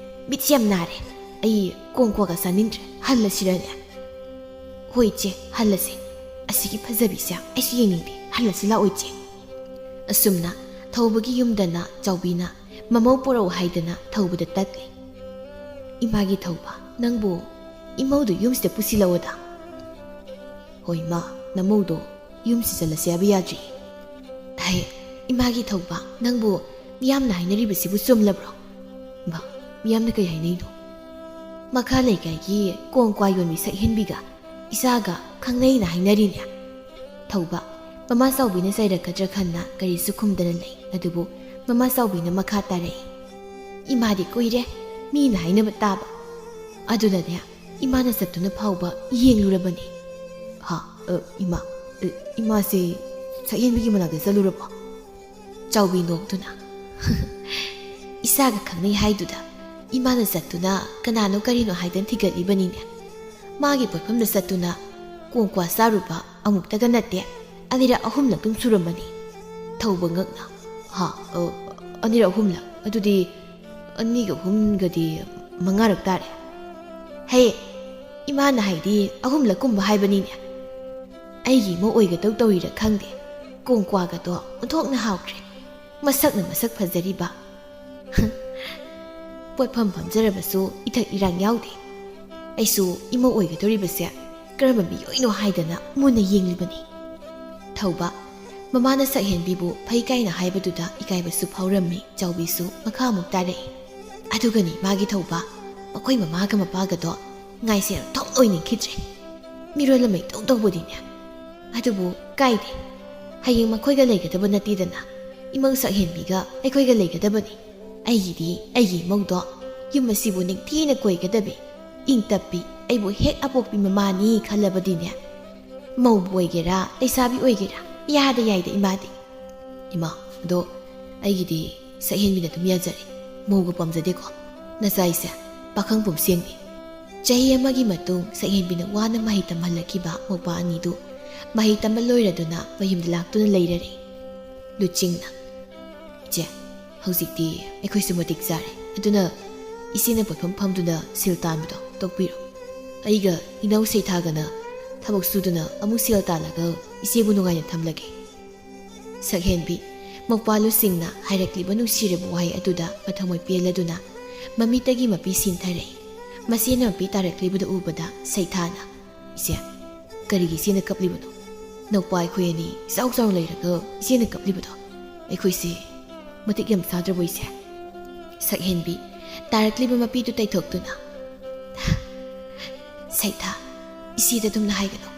ꯃꯤꯠꯁꯦ ꯌꯥꯝ ꯅꯥꯔꯦ꯫ ꯑꯩ ꯀꯣꯡ ꯀ꯭ꯋꯥꯒ ꯆꯥꯅꯤꯡꯗ꯭ꯔꯦ, ꯍꯜꯂꯁꯤꯔꯅꯦ? ꯍꯣꯏ ꯏꯆꯦ, ꯍꯜꯂꯁꯦ꯫ ꯑꯁꯤꯒꯤ ꯐꯖꯕꯤꯁꯦ ꯑꯩꯁꯨ ꯌꯦꯡꯅꯤꯡꯗꯦ, ꯍꯜꯂꯁꯤ ꯂꯥꯛꯑꯣ ꯏꯆꯦ꯫ ꯑꯁꯨꯝꯅ ꯊꯧꯕꯒꯤ ꯌꯨꯝꯗꯅ ꯆꯥꯎꯕꯤꯅ ꯃꯃꯧ ꯄꯣꯔꯛꯎ ꯍꯥꯏꯗꯅ ꯊꯧꯕꯗ ꯇꯠꯂꯤ꯫ ꯏꯃꯥꯒꯤ ꯊꯧꯕ, ꯅꯪꯕꯨ ꯏꯃꯧꯗꯨ ꯌꯨꯝꯁꯤꯗ ꯄꯨꯁꯤꯜꯂꯛꯑꯣꯗ꯫ ꯍꯣꯏ ꯃꯥ, ꯅꯃꯧꯗꯣ ꯌꯨꯝꯁꯤ ꯆꯠꯂꯁꯦ ꯍꯥꯏꯕ ꯌꯥꯗ꯭ꯔꯤ꯫ ꯍꯩ, ꯏꯃꯥꯒꯤ ꯊꯧꯕ, ꯅꯪꯕꯨ ꯃꯤꯌꯥꯝꯅ ꯍꯥꯏꯅꯔꯤꯕꯁꯤꯕꯨ ꯆꯨꯝꯂꯕ꯭ꯔꯣ? ꯃꯥ, ꯃꯤꯌꯥꯝꯅ ꯀꯩ ꯍꯥꯏꯅꯩꯅꯣ? ꯃꯈꯥ ꯂꯩꯀꯥꯏꯒꯤ ꯀꯣꯡ ꯀ꯭ꯋꯥ ꯌꯣꯟꯕꯤ ꯁꯛꯍꯦꯟꯕꯤꯒ ꯏꯆꯥꯒ ꯈꯪꯅꯩꯅ ꯍꯥꯏꯅꯔꯤꯅꯦ꯫ ꯊꯧꯕ, ꯃꯃꯥ ꯆꯥꯎꯕꯤꯅ ꯆꯩꯔꯛꯀꯗ꯭ꯔꯥ ꯈꯟꯅ ꯀꯔꯤꯁꯨ ꯈꯨꯝꯗꯅ ꯂꯩ꯫ ꯑꯗꯨꯕꯨ ꯃꯃꯥ ꯆꯥꯎꯕꯤꯅ ꯃꯈꯥ ꯇꯥꯔꯛꯏ, ꯏꯃꯥꯗꯤ ꯀꯨꯏꯔꯦ ꯃꯤꯅ ꯍꯥꯏꯅꯕ ꯇꯥꯕ꯫ ꯑꯗꯨꯅꯅꯦ, ꯏꯃꯥꯅ ꯆꯠꯇꯨꯅ ꯐꯥꯎꯕ ꯌꯦꯡꯂꯨꯔꯕꯅꯤ꯫ ꯍꯥ? ꯑ, ꯏꯃꯥ, ꯑ, ꯏꯃꯥꯁꯤ ꯁꯛꯍꯦꯟꯕꯤꯒꯤ ꯃꯅꯥꯛꯇ ꯆꯠꯂꯨꯔꯕꯣ? ꯆꯥꯎꯕꯤ ꯅꯣꯛꯇꯨꯅ, ꯏꯆꯥꯒ ꯈꯪꯅꯩ ꯍꯥꯏꯗꯨꯗ ꯏꯃꯥꯅ ꯆꯠꯇꯨꯅ ꯀꯅꯥꯅꯣ ꯀꯔꯤꯅꯣ ꯍꯥꯏꯗꯅ ꯊꯤꯒꯠꯂꯤꯕꯅꯤꯅꯦ꯫ ꯃꯥꯒꯤ ꯄꯣꯠꯐꯝꯗ ꯆꯠꯇꯨꯅ ꯀꯣꯡ ꯀ꯭ꯋꯥ ꯆꯥꯔꯨꯕ ꯑꯃꯨꯛꯇꯒ ꯅꯠꯇꯦ, ꯑꯅꯤꯔꯛ ꯑꯍꯨꯝꯂꯛ ꯑꯗꯨꯝ ꯁꯨꯔꯝꯃꯅꯤ꯫ ꯊꯧꯕ ꯉꯛꯅ, ꯍꯥ? ꯑ, ꯑꯅꯤꯔꯛ ꯑꯍꯨꯝꯂꯛ? ꯑꯗꯨꯗꯤ ꯑꯅꯤꯒ ꯑꯍꯨꯝꯒꯗꯤ ꯃꯉꯥꯔꯛ ꯇꯥꯔꯦ꯫ ꯍꯦ, ꯏꯃꯥꯅ ꯍꯥꯏꯗꯤ ꯑꯍꯨꯝꯂꯛꯀꯨꯝꯕ ꯍꯥꯏꯕꯅꯤꯅꯦ꯫ ꯑꯩꯒꯤ ꯏꯃꯧ ꯑꯣꯏꯒꯗꯧ ꯇꯧꯔꯤꯔ ꯈꯪꯗꯦ, ꯀꯣꯡ ꯀ꯭ꯋꯥꯒꯗꯣ ꯑꯣꯟꯊꯣꯛꯅ ꯍꯥꯎꯈ꯭ꯔꯦ꯫ ꯃꯁꯛꯅ ꯃꯁꯛ ꯐꯖꯔꯤꯕ, ꯄꯣꯠꯐꯝ ꯐꯝꯖꯔꯕꯁꯨ ꯏꯊꯛ ꯏꯔꯥꯡ ꯌꯥꯎꯗꯦ꯫ ꯑꯩꯁꯨ ꯏꯃꯧ ꯑꯣꯏꯒꯗꯧꯔꯤꯕꯁꯦ ꯀꯔꯝꯕ ꯃꯤꯑꯣꯏꯅꯣ ꯍꯥꯏꯗꯅ ꯃꯨꯟꯅ ꯌꯦꯡꯂꯤꯕꯅꯤ꯫ ꯊꯧꯕ, ꯃꯃꯥꯅ ꯁꯛꯍꯦꯟꯕꯤꯕꯨ ꯐꯩ ꯀꯥꯏꯅ ꯍꯥꯏꯕꯗꯨꯗ ꯏꯀꯥꯏꯕꯁꯨ ꯐꯥꯎꯔꯝꯃꯤ꯫ ꯆꯥꯎꯕꯤꯁꯨ ꯃꯈꯥ ꯑꯃꯨꯛ ꯇꯥꯔꯛꯏ꯫ ꯑꯗꯨꯒꯅꯤ ꯃꯥꯒꯤ ꯊꯧꯕ, ꯃꯈꯣꯏ ꯃꯃꯥꯒ ꯃꯄꯥꯒꯗꯣ ꯉꯥꯏꯁꯦ ꯊꯣꯛ ꯑꯣꯏꯅꯤꯡꯈꯤꯗ꯭ꯔꯦ꯫ ꯃꯤꯔꯣꯜ ꯑꯃ ꯏꯇꯧ ꯇꯧꯕꯅꯤꯅꯦ꯫ ꯑꯗꯨꯕꯨ ꯀꯥꯏꯗꯦ, ꯍꯌꯦꯡ ꯃꯈꯣꯏꯒ ꯂꯩꯒꯗꯕ ꯅꯠꯇꯦꯗꯅ, ꯏꯃꯧ ꯁꯛꯍꯦꯟꯕꯤꯒ ꯑꯩꯈꯣꯏꯒ ꯂꯩꯒꯗꯕꯅꯤ꯫ ꯑꯩꯒꯤꯗꯤ ꯑꯩꯒꯤ ꯏꯃꯧꯗꯣ ꯌꯨꯝ ꯑꯁꯤꯕꯨ ꯅꯤꯡꯊꯤꯅ ꯀꯣꯏꯒꯗꯕꯤ, ꯏꯪ ꯇꯞꯄꯤ, ꯑꯩꯕꯨ ꯍꯦꯛ ꯑꯄꯣꯛꯄꯤ ꯃꯃꯥꯅꯤ ꯈꯜꯂꯕꯗꯤꯅꯦ, ꯃꯧꯕꯨ ꯑꯣꯏꯒꯦꯔꯥ, ꯂꯩꯁꯥꯕꯤ ꯑꯣꯏꯒꯦꯔꯥ, ꯌꯥꯗ ꯌꯥꯏꯗ ꯏꯃꯥꯗꯤ꯫ ꯏꯃꯥ, ꯑꯗꯣ ꯑꯩꯒꯤꯗꯤ ꯁꯛꯍꯦꯟꯕꯤꯅ ꯑꯗꯨꯝ ꯌꯥꯖꯔꯦ꯫ ꯃꯧꯒ ꯄꯥꯝꯖꯗꯦꯀꯣ꯫ ꯅꯆꯥꯏꯁꯦ ꯄꯥꯈꯪ ꯄꯨꯝꯁꯦꯡꯅꯤ꯫ ꯆꯍꯤ ꯑꯃꯒꯤ ꯃꯇꯨꯡ ꯁꯛꯍꯦꯟꯕꯤꯅ ꯋꯥꯅ ꯃꯍꯩ ꯇꯝꯍꯜꯂꯛꯈꯤꯕ ꯃꯧꯄꯥ ꯑꯅꯤꯗꯨ ꯃꯍꯩ ꯇꯝꯕ ꯂꯣꯏꯔꯗꯨꯅ ꯃꯌꯨꯝꯗ ꯂꯥꯛꯇꯨꯅ ꯂꯩꯔꯔꯦ꯫ ꯂꯨꯆꯤꯡꯅ, "ꯏꯆꯦ, ꯍꯧꯖꯤꯛꯇꯤ ꯑꯩꯈꯣꯏꯁꯨ ꯃꯇꯤꯛ ꯆꯥꯔꯦ꯫ ꯑꯗꯨꯅ ꯏꯆꯦꯅ ꯄꯣꯠꯐꯝ ꯐꯝꯗꯨꯅ ꯁꯦꯜ ꯇꯥꯟꯕꯗꯣ ꯇꯣꯛꯄꯤꯔꯣ꯫ ꯑꯩꯒ ꯏꯅꯥꯎ ꯁꯩꯊꯥꯒꯅ ꯊꯕꯛ ꯁꯨꯗꯨꯅ ꯑꯃꯨꯛ ꯁꯦꯜ ꯇꯥꯜꯂꯒ ꯏꯆꯦꯕꯨ ꯅꯨꯡꯉꯥꯏꯅ ꯊꯝꯂꯒꯦ꯫" ꯁꯛꯍꯦꯟꯕꯤ ꯃꯧꯄꯥ ꯂꯨꯆꯤꯡꯅ ꯍꯥꯏꯔꯛꯂꯤꯕ ꯅꯨꯡꯁꯤꯔꯕ ꯋꯥꯍꯩ ꯑꯗꯨꯗ ꯃꯊꯃꯣꯏ ꯄꯦꯜꯂꯗꯨꯅ ꯃꯃꯤꯠꯇꯒꯤ ꯃꯄꯤ ꯁꯤꯟꯊꯔꯛꯏ꯫ ꯃꯆꯦꯅ ꯃꯄꯤ ꯇꯥꯔꯛꯂꯤꯕꯗꯨ ꯎꯕꯗ ꯁꯩꯊꯥꯅ, "ꯏꯆꯦ, ꯀꯔꯤꯒꯤ ꯏꯆꯦꯅ ꯀꯞꯂꯤꯕꯅꯣ? ꯅꯧꯄꯥ ꯑꯩꯈꯣꯏ ꯑꯅꯤ ꯏꯆꯥꯎ ꯆꯥꯎꯅ ꯂꯩꯔꯒ ꯏꯆꯦꯅ ꯀꯞꯂꯤꯕꯗꯣ? ꯑꯩꯈꯣꯏꯁꯦ ꯃꯇꯤꯛ ꯌꯥꯝ ꯆꯥꯗ꯭ꯔꯕꯣ ꯏꯆꯦ?" ꯁꯛꯍꯦꯟꯕꯤ ꯇꯥꯔꯛꯂꯤꯕ ꯃꯄꯤꯗꯨ ꯇꯩꯊꯣꯛꯇꯨꯅ, "ꯁꯩꯊꯥ, ꯏꯆꯦꯗ ꯑꯗꯨꯝꯅ ꯍꯥꯏꯒꯅꯨ꯫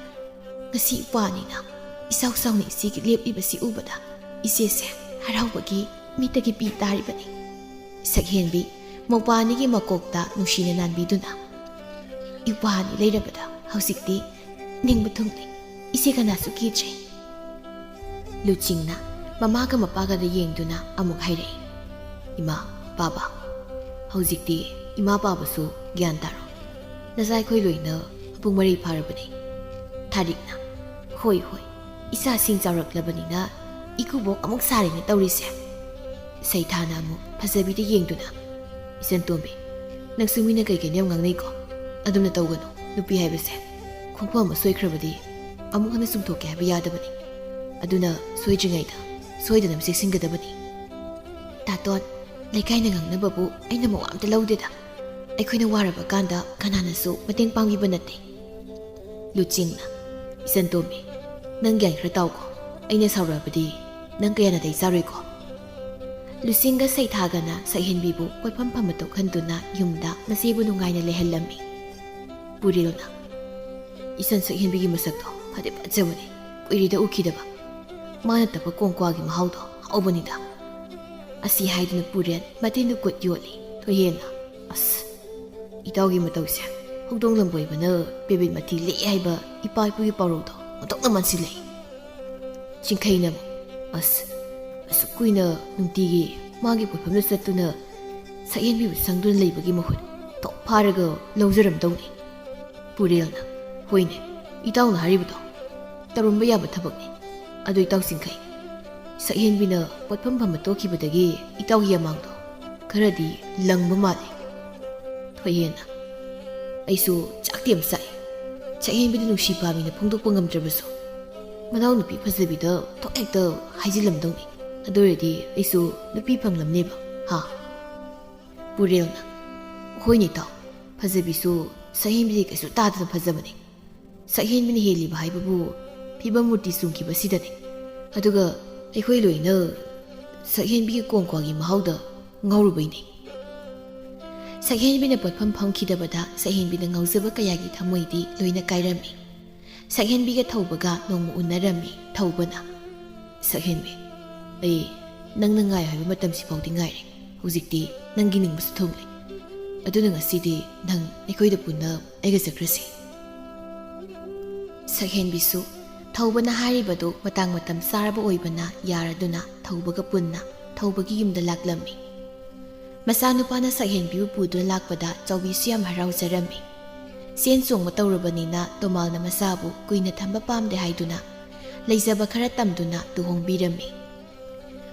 ꯉꯁꯤ ꯏꯄ꯭ꯋꯥ ꯑꯅꯤꯅ ꯏꯆꯥꯎ ꯆꯥꯎꯅ ꯏꯆꯦꯒꯤ ꯂꯦꯞꯂꯤꯕꯁꯤ ꯎꯕꯗ ꯏꯆꯦꯁꯦ ꯍꯔꯥꯎꯕꯒꯤ ꯃꯤꯠꯇꯒꯤ ꯄꯤ ꯇꯥꯔꯤꯕꯅꯤ꯫" ꯁꯛꯍꯦꯟꯕꯤ ꯃꯧꯄꯥ ꯑꯅꯤꯒꯤ ꯃꯀꯣꯛꯇ ꯅꯨꯡꯁꯤꯅ ꯅꯥꯟꯕꯤꯗꯨꯅ, "ꯏꯄ꯭ꯋꯥ ꯑꯅꯤ ꯂꯩꯔꯕꯗ ꯍꯧꯖꯤꯛꯇꯤ ꯅꯤꯡꯕ ꯊꯨꯡꯂꯦ꯫ ꯏꯆꯦ ꯀꯅꯥꯁꯨ ꯀꯤꯗ꯭ꯔꯦ꯫" ꯂꯨꯆꯤꯡꯅ ꯃꯃꯥꯒ ꯃꯄꯥꯒꯗ ꯌꯦꯡꯗꯨꯅ ꯑꯃꯨꯛ ꯍꯥꯏꯔꯛꯏ, "ꯏꯃꯥ, ꯄꯥꯕ, ꯍꯧꯖꯤꯛꯇꯤ ꯏꯃꯥ ꯄꯥꯕꯁꯨ ꯒ꯭ꯌꯥꯟ ꯇꯥꯔꯣ꯫ ꯅꯆꯥ ꯑꯩꯈꯣꯏ ꯂꯣꯏꯅ ꯃꯄꯨꯡ ꯃꯔꯩ ꯐꯥꯔꯕꯅꯤ꯫" ꯊꯥꯔꯤꯛꯅ, "ꯍꯣꯏ, ꯍꯣꯏ, ꯏꯆꯥꯁꯤꯡ ꯆꯥꯎꯔꯛꯂꯕꯅꯤꯅ ꯏꯀꯨꯕꯣꯛ ꯑꯃꯨꯛ ꯁꯥꯔꯦꯅꯦ ꯇꯧꯔꯤꯁꯦ꯫" ꯁꯩꯊꯥꯅ ꯑꯃꯨꯛ ꯐꯖꯕꯤꯗ ꯌꯦꯡꯗꯨꯅ, "ꯏꯆꯟꯇꯣꯝꯕꯤ, ꯅꯪꯁꯨ ꯃꯤꯅ ꯀꯩ ꯀꯩꯅꯣ ꯌꯥꯝ ꯉꯥꯡꯅꯩꯀꯣ꯫ ꯑꯗꯨꯝꯅ ꯇꯧꯒꯅꯨ꯫ ꯅꯨꯄꯤ ꯍꯥꯏꯕꯁꯦ ꯈꯣꯡꯐꯝ ꯑꯃ ꯁꯣꯏꯈ꯭ꯔꯕꯗꯤ ꯑꯃꯨꯛ ꯍꯟꯅ ꯆꯨꯝꯊꯣꯛꯀꯦ ꯍꯥꯏꯕ ꯌꯥꯗꯕꯅꯤ꯫ ꯑꯗꯨꯅ ꯁꯣꯏꯗ꯭ꯔꯤꯉꯩꯗ ꯁꯣꯏꯗꯅꯕ ꯆꯦꯛꯁꯤꯟꯒꯗꯕꯅꯤ꯫" "ꯇꯥꯇꯣꯟ, ꯂꯩꯀꯥꯏꯅ ꯉꯥꯡꯅꯕꯕꯨ ꯑꯩꯅ ꯃꯋꯥ ꯑꯝꯇ ꯂꯧꯗꯦꯗ꯫ ꯑꯩꯈꯣꯏꯅ ꯋꯥꯔꯕ ꯀꯥꯟꯗ ꯀꯅꯥꯅꯁꯨ ꯃꯇꯦꯡ ꯄꯥꯡꯕꯤꯕ ꯅꯠꯇꯦ꯫" ꯂꯨꯆꯤꯡꯅ, "ꯏꯆꯟꯇꯣꯝꯕꯤ, ꯅꯪ ꯒ꯭ꯌꯥꯟ ꯈꯔ ꯇꯥꯎꯀꯣ꯫ ꯑꯩꯅ ꯁꯥꯎꯔꯛꯑꯕꯗꯤ ꯅꯪ ꯀꯌꯥ ꯅꯥꯇꯩ ꯆꯥꯔꯣꯏꯀꯣ꯫" ꯂꯨꯆꯤꯡꯒ ꯁꯩꯊꯥꯒꯅ ꯁꯛꯍꯦꯟꯕꯤꯕꯨ ꯀꯣꯏꯐꯝ ꯐꯝꯕ ꯇꯣꯛꯍꯟꯗꯨꯅ ꯌꯨꯝꯗ ꯃꯆꯦꯕꯨ ꯅꯨꯡꯉꯥꯏꯅ ꯂꯩꯍꯜꯂꯝꯃꯤ꯫ ꯄꯨꯔꯦꯜꯅ, "ꯏꯆꯟ ꯁꯛꯍꯦꯟꯕꯤꯒꯤ ꯃꯁꯛꯇꯣ ꯐꯗꯤ ꯐꯖꯕꯅꯤ, ꯀꯨꯏꯔꯦꯗ ꯎꯈꯤꯗꯕ꯫ ꯃꯥꯅ ꯇꯞꯄ ꯀꯣꯡꯀ꯭ꯋꯥꯒꯤ ꯃꯍꯥꯎꯗꯣ ꯍꯥꯎꯕꯅꯤꯗ꯫" ꯑꯁꯤ ꯍꯥꯏꯗꯨꯅ ꯄꯨꯔꯦꯜ ꯃꯇꯤꯟꯗꯨ ꯀꯨꯠ ꯌꯣꯠꯂꯤ꯫ ꯊꯣꯏꯍꯦꯟꯅ, "ꯑꯁ, ꯏꯇꯥꯎꯒꯤ ꯃꯇꯧꯁꯦ ꯍꯧꯗꯣꯡ ꯂꯝꯕꯣꯏꯕꯅ ꯄꯦꯕꯤꯠ ꯃꯊꯤ ꯂꯦꯛꯑꯦ ꯍꯥꯏꯕ ꯏꯄꯥ ꯏꯄꯨꯒꯤ ꯄꯥꯎꯔꯧꯗꯣ ꯑꯣꯟꯊꯣꯛꯅ ꯃꯥꯟꯁꯤꯜꯂꯛꯏ"꯫ ꯆꯤꯡꯈꯩꯅ ꯑꯃꯨꯛ, "ꯑꯁ, ꯑꯁꯨꯛ ꯀꯨꯏꯅ ꯅꯨꯡꯇꯤꯒꯤ ꯃꯥꯒꯤ ꯄꯣꯠꯐꯝꯗ ꯆꯠꯇꯨꯅ ꯁꯛꯍꯦꯟꯕꯤꯕꯨ ꯁꯪꯗꯨꯅ ꯂꯩꯕꯒꯤ ꯃꯍꯨꯠ ꯊꯣꯛ ꯐꯥꯔꯒ ꯂꯧꯖꯔꯝꯗꯧꯅꯤ"꯫ ꯄꯨꯔꯦꯜꯅ, "ꯍꯣꯏꯅꯦ, ꯏꯇꯥꯎꯅ ꯍꯥꯏꯔꯤꯕꯗꯣ ꯇꯧꯔꯝꯕ ꯌꯥꯕ ꯊꯕꯛꯅꯤ꯫ ꯑꯗꯨ ꯏꯇꯥꯎ ꯆꯤꯡꯈꯩ, ꯁꯛꯍꯦꯟꯕꯤꯅ ꯄꯣꯠꯐꯝ ꯐꯝꯕ ꯇꯣꯛꯈꯤꯕꯗꯒꯤ ꯏꯇꯥꯎꯒꯤ ꯌꯥꯃꯥꯡꯗꯣ ꯈꯔꯗꯤ ꯂꯪꯕ ꯃꯥꯜꯂꯤ"꯫ ꯊꯣꯏꯍꯦꯟꯅ, "ꯑꯩꯁꯨ ꯆꯥꯛꯇꯤ ꯌꯥꯝ ꯆꯥꯛꯏ꯫ ꯁꯛꯍꯦꯟꯕꯤꯗ ꯅꯨꯡꯁꯤ ꯄꯥꯝꯃꯤꯅ ꯐꯣꯡꯗꯣꯛꯄ ꯉꯝꯗ꯭ꯔꯕꯁꯨ, ꯃꯅꯥꯎꯅꯨꯄꯤ ꯐꯖꯕꯤꯗ ꯊꯣꯛ ꯍꯦꯛꯇ ꯍꯥꯏꯖꯤꯜꯂꯝꯗꯧꯅꯤ꯫ ꯑꯗꯨ ꯑꯣꯏꯔꯗꯤ ꯑꯩꯁꯨ ꯅꯨꯄꯤ ꯐꯪꯂꯝꯅꯦꯕ, ꯍꯥ?" ꯄꯨꯔꯦꯜꯅ, "ꯍꯣꯏꯅꯦ ꯏꯇꯥꯎ, ꯐꯖꯕꯤꯁꯨ ꯁꯛꯍꯦꯟꯕꯤꯗꯤ ꯀꯩꯁꯨ ꯇꯥꯗꯅ ꯐꯖꯕꯅꯤ꯫ ꯁꯛꯍꯦꯟꯕꯤꯅ ꯍꯦꯜꯂꯤꯕ ꯍꯥꯏꯕꯕꯨ ꯐꯤꯕꯝ ꯃꯨꯔꯇꯤ ꯆꯨꯝꯈꯤꯕꯁꯤꯗꯅꯤ꯫ ꯑꯗꯨꯒ ꯑꯩꯈꯣꯏ ꯂꯣꯏꯅ ꯁꯛꯍꯦꯟꯕꯤꯒꯤ ꯀꯣꯡꯀ꯭ꯋꯥꯒꯤ ꯃꯍꯥꯎꯗ ꯉꯥꯎꯔꯨꯕꯩꯅꯤ"꯫ ꯁꯛꯍꯦꯟꯕꯤꯅ ꯄꯣꯠꯐꯝ ꯐꯝꯈꯤꯗꯕꯗ ꯁꯛꯍꯦꯟꯕꯤꯅ ꯉꯥꯎꯖꯕ ꯀꯌꯥꯒꯤ ꯊꯃꯣꯏꯗꯤ ꯂꯣꯏꯅ ꯀꯥꯏꯔꯝꯃꯤ꯫ ꯁꯛꯍꯦꯟꯕꯤꯒ ꯊꯧꯕꯒ ꯅꯣꯡꯃ ꯎꯅꯔꯝꯃꯤ꯫ ꯊꯧꯕꯅ, "ꯁꯛꯍꯦꯟꯕꯤ, ꯑꯩ ꯅꯪꯅ ꯉꯥꯏꯌꯨ ꯍꯥꯏꯕ ꯃꯇꯝꯁꯤ ꯐꯥꯎꯗꯤ ꯉꯥꯏꯔꯦ꯫ ꯍꯧꯖꯤꯛꯇꯤ ꯅꯪꯒꯤ ꯅꯤꯡꯕꯁꯨ ꯊꯨꯡꯂꯦ꯫ ꯑꯗꯨꯅ ꯉꯁꯤꯗꯤ ꯅꯪ ꯑꯩꯈꯣꯏꯗ ꯄꯨꯟꯅ ꯑꯩꯒ ꯆꯠꯈ꯭ꯔꯁꯤ"꯫ ꯁꯛꯍꯦꯟꯕꯤꯁꯨ ꯊꯧꯕꯅ ꯍꯥꯏꯔꯤꯕꯗꯨ ꯃꯇꯥꯡ ꯃꯇꯝ ꯆꯥꯔꯕ ꯑꯣꯏꯕꯅ ꯌꯥꯔꯗꯨꯅ ꯊꯧꯕꯒ ꯄꯨꯟꯅ ꯊꯧꯕꯒꯤ ꯌꯨꯝꯗ ꯂꯥꯛꯂꯝꯃꯤ꯫ ꯃꯆꯥꯅꯨꯄꯥꯅ ꯁꯛꯍꯦꯟꯕꯤꯕꯨ ꯄꯨꯗꯨꯅ ꯂꯥꯛꯄꯗ ꯆꯥꯎꯕꯤꯁꯨ ꯌꯥꯝ ꯍꯔꯥꯎꯖꯔꯝꯃꯤ꯫ ꯆꯦꯟ ꯆꯣꯡꯕ ꯇꯧꯔꯕꯅꯤꯅ ꯇꯣꯃꯥꯜꯅ ꯃꯆꯥꯕꯨ ꯀꯨꯏꯅ ꯊꯝꯕ ꯄꯥꯝꯗꯦ ꯍꯥꯏꯗꯨꯅ ꯂꯩꯖꯕ ꯈꯔ ꯇꯝꯗꯨꯅ ꯂꯨꯍꯣꯡꯕꯤꯔꯝꯃꯤ꯫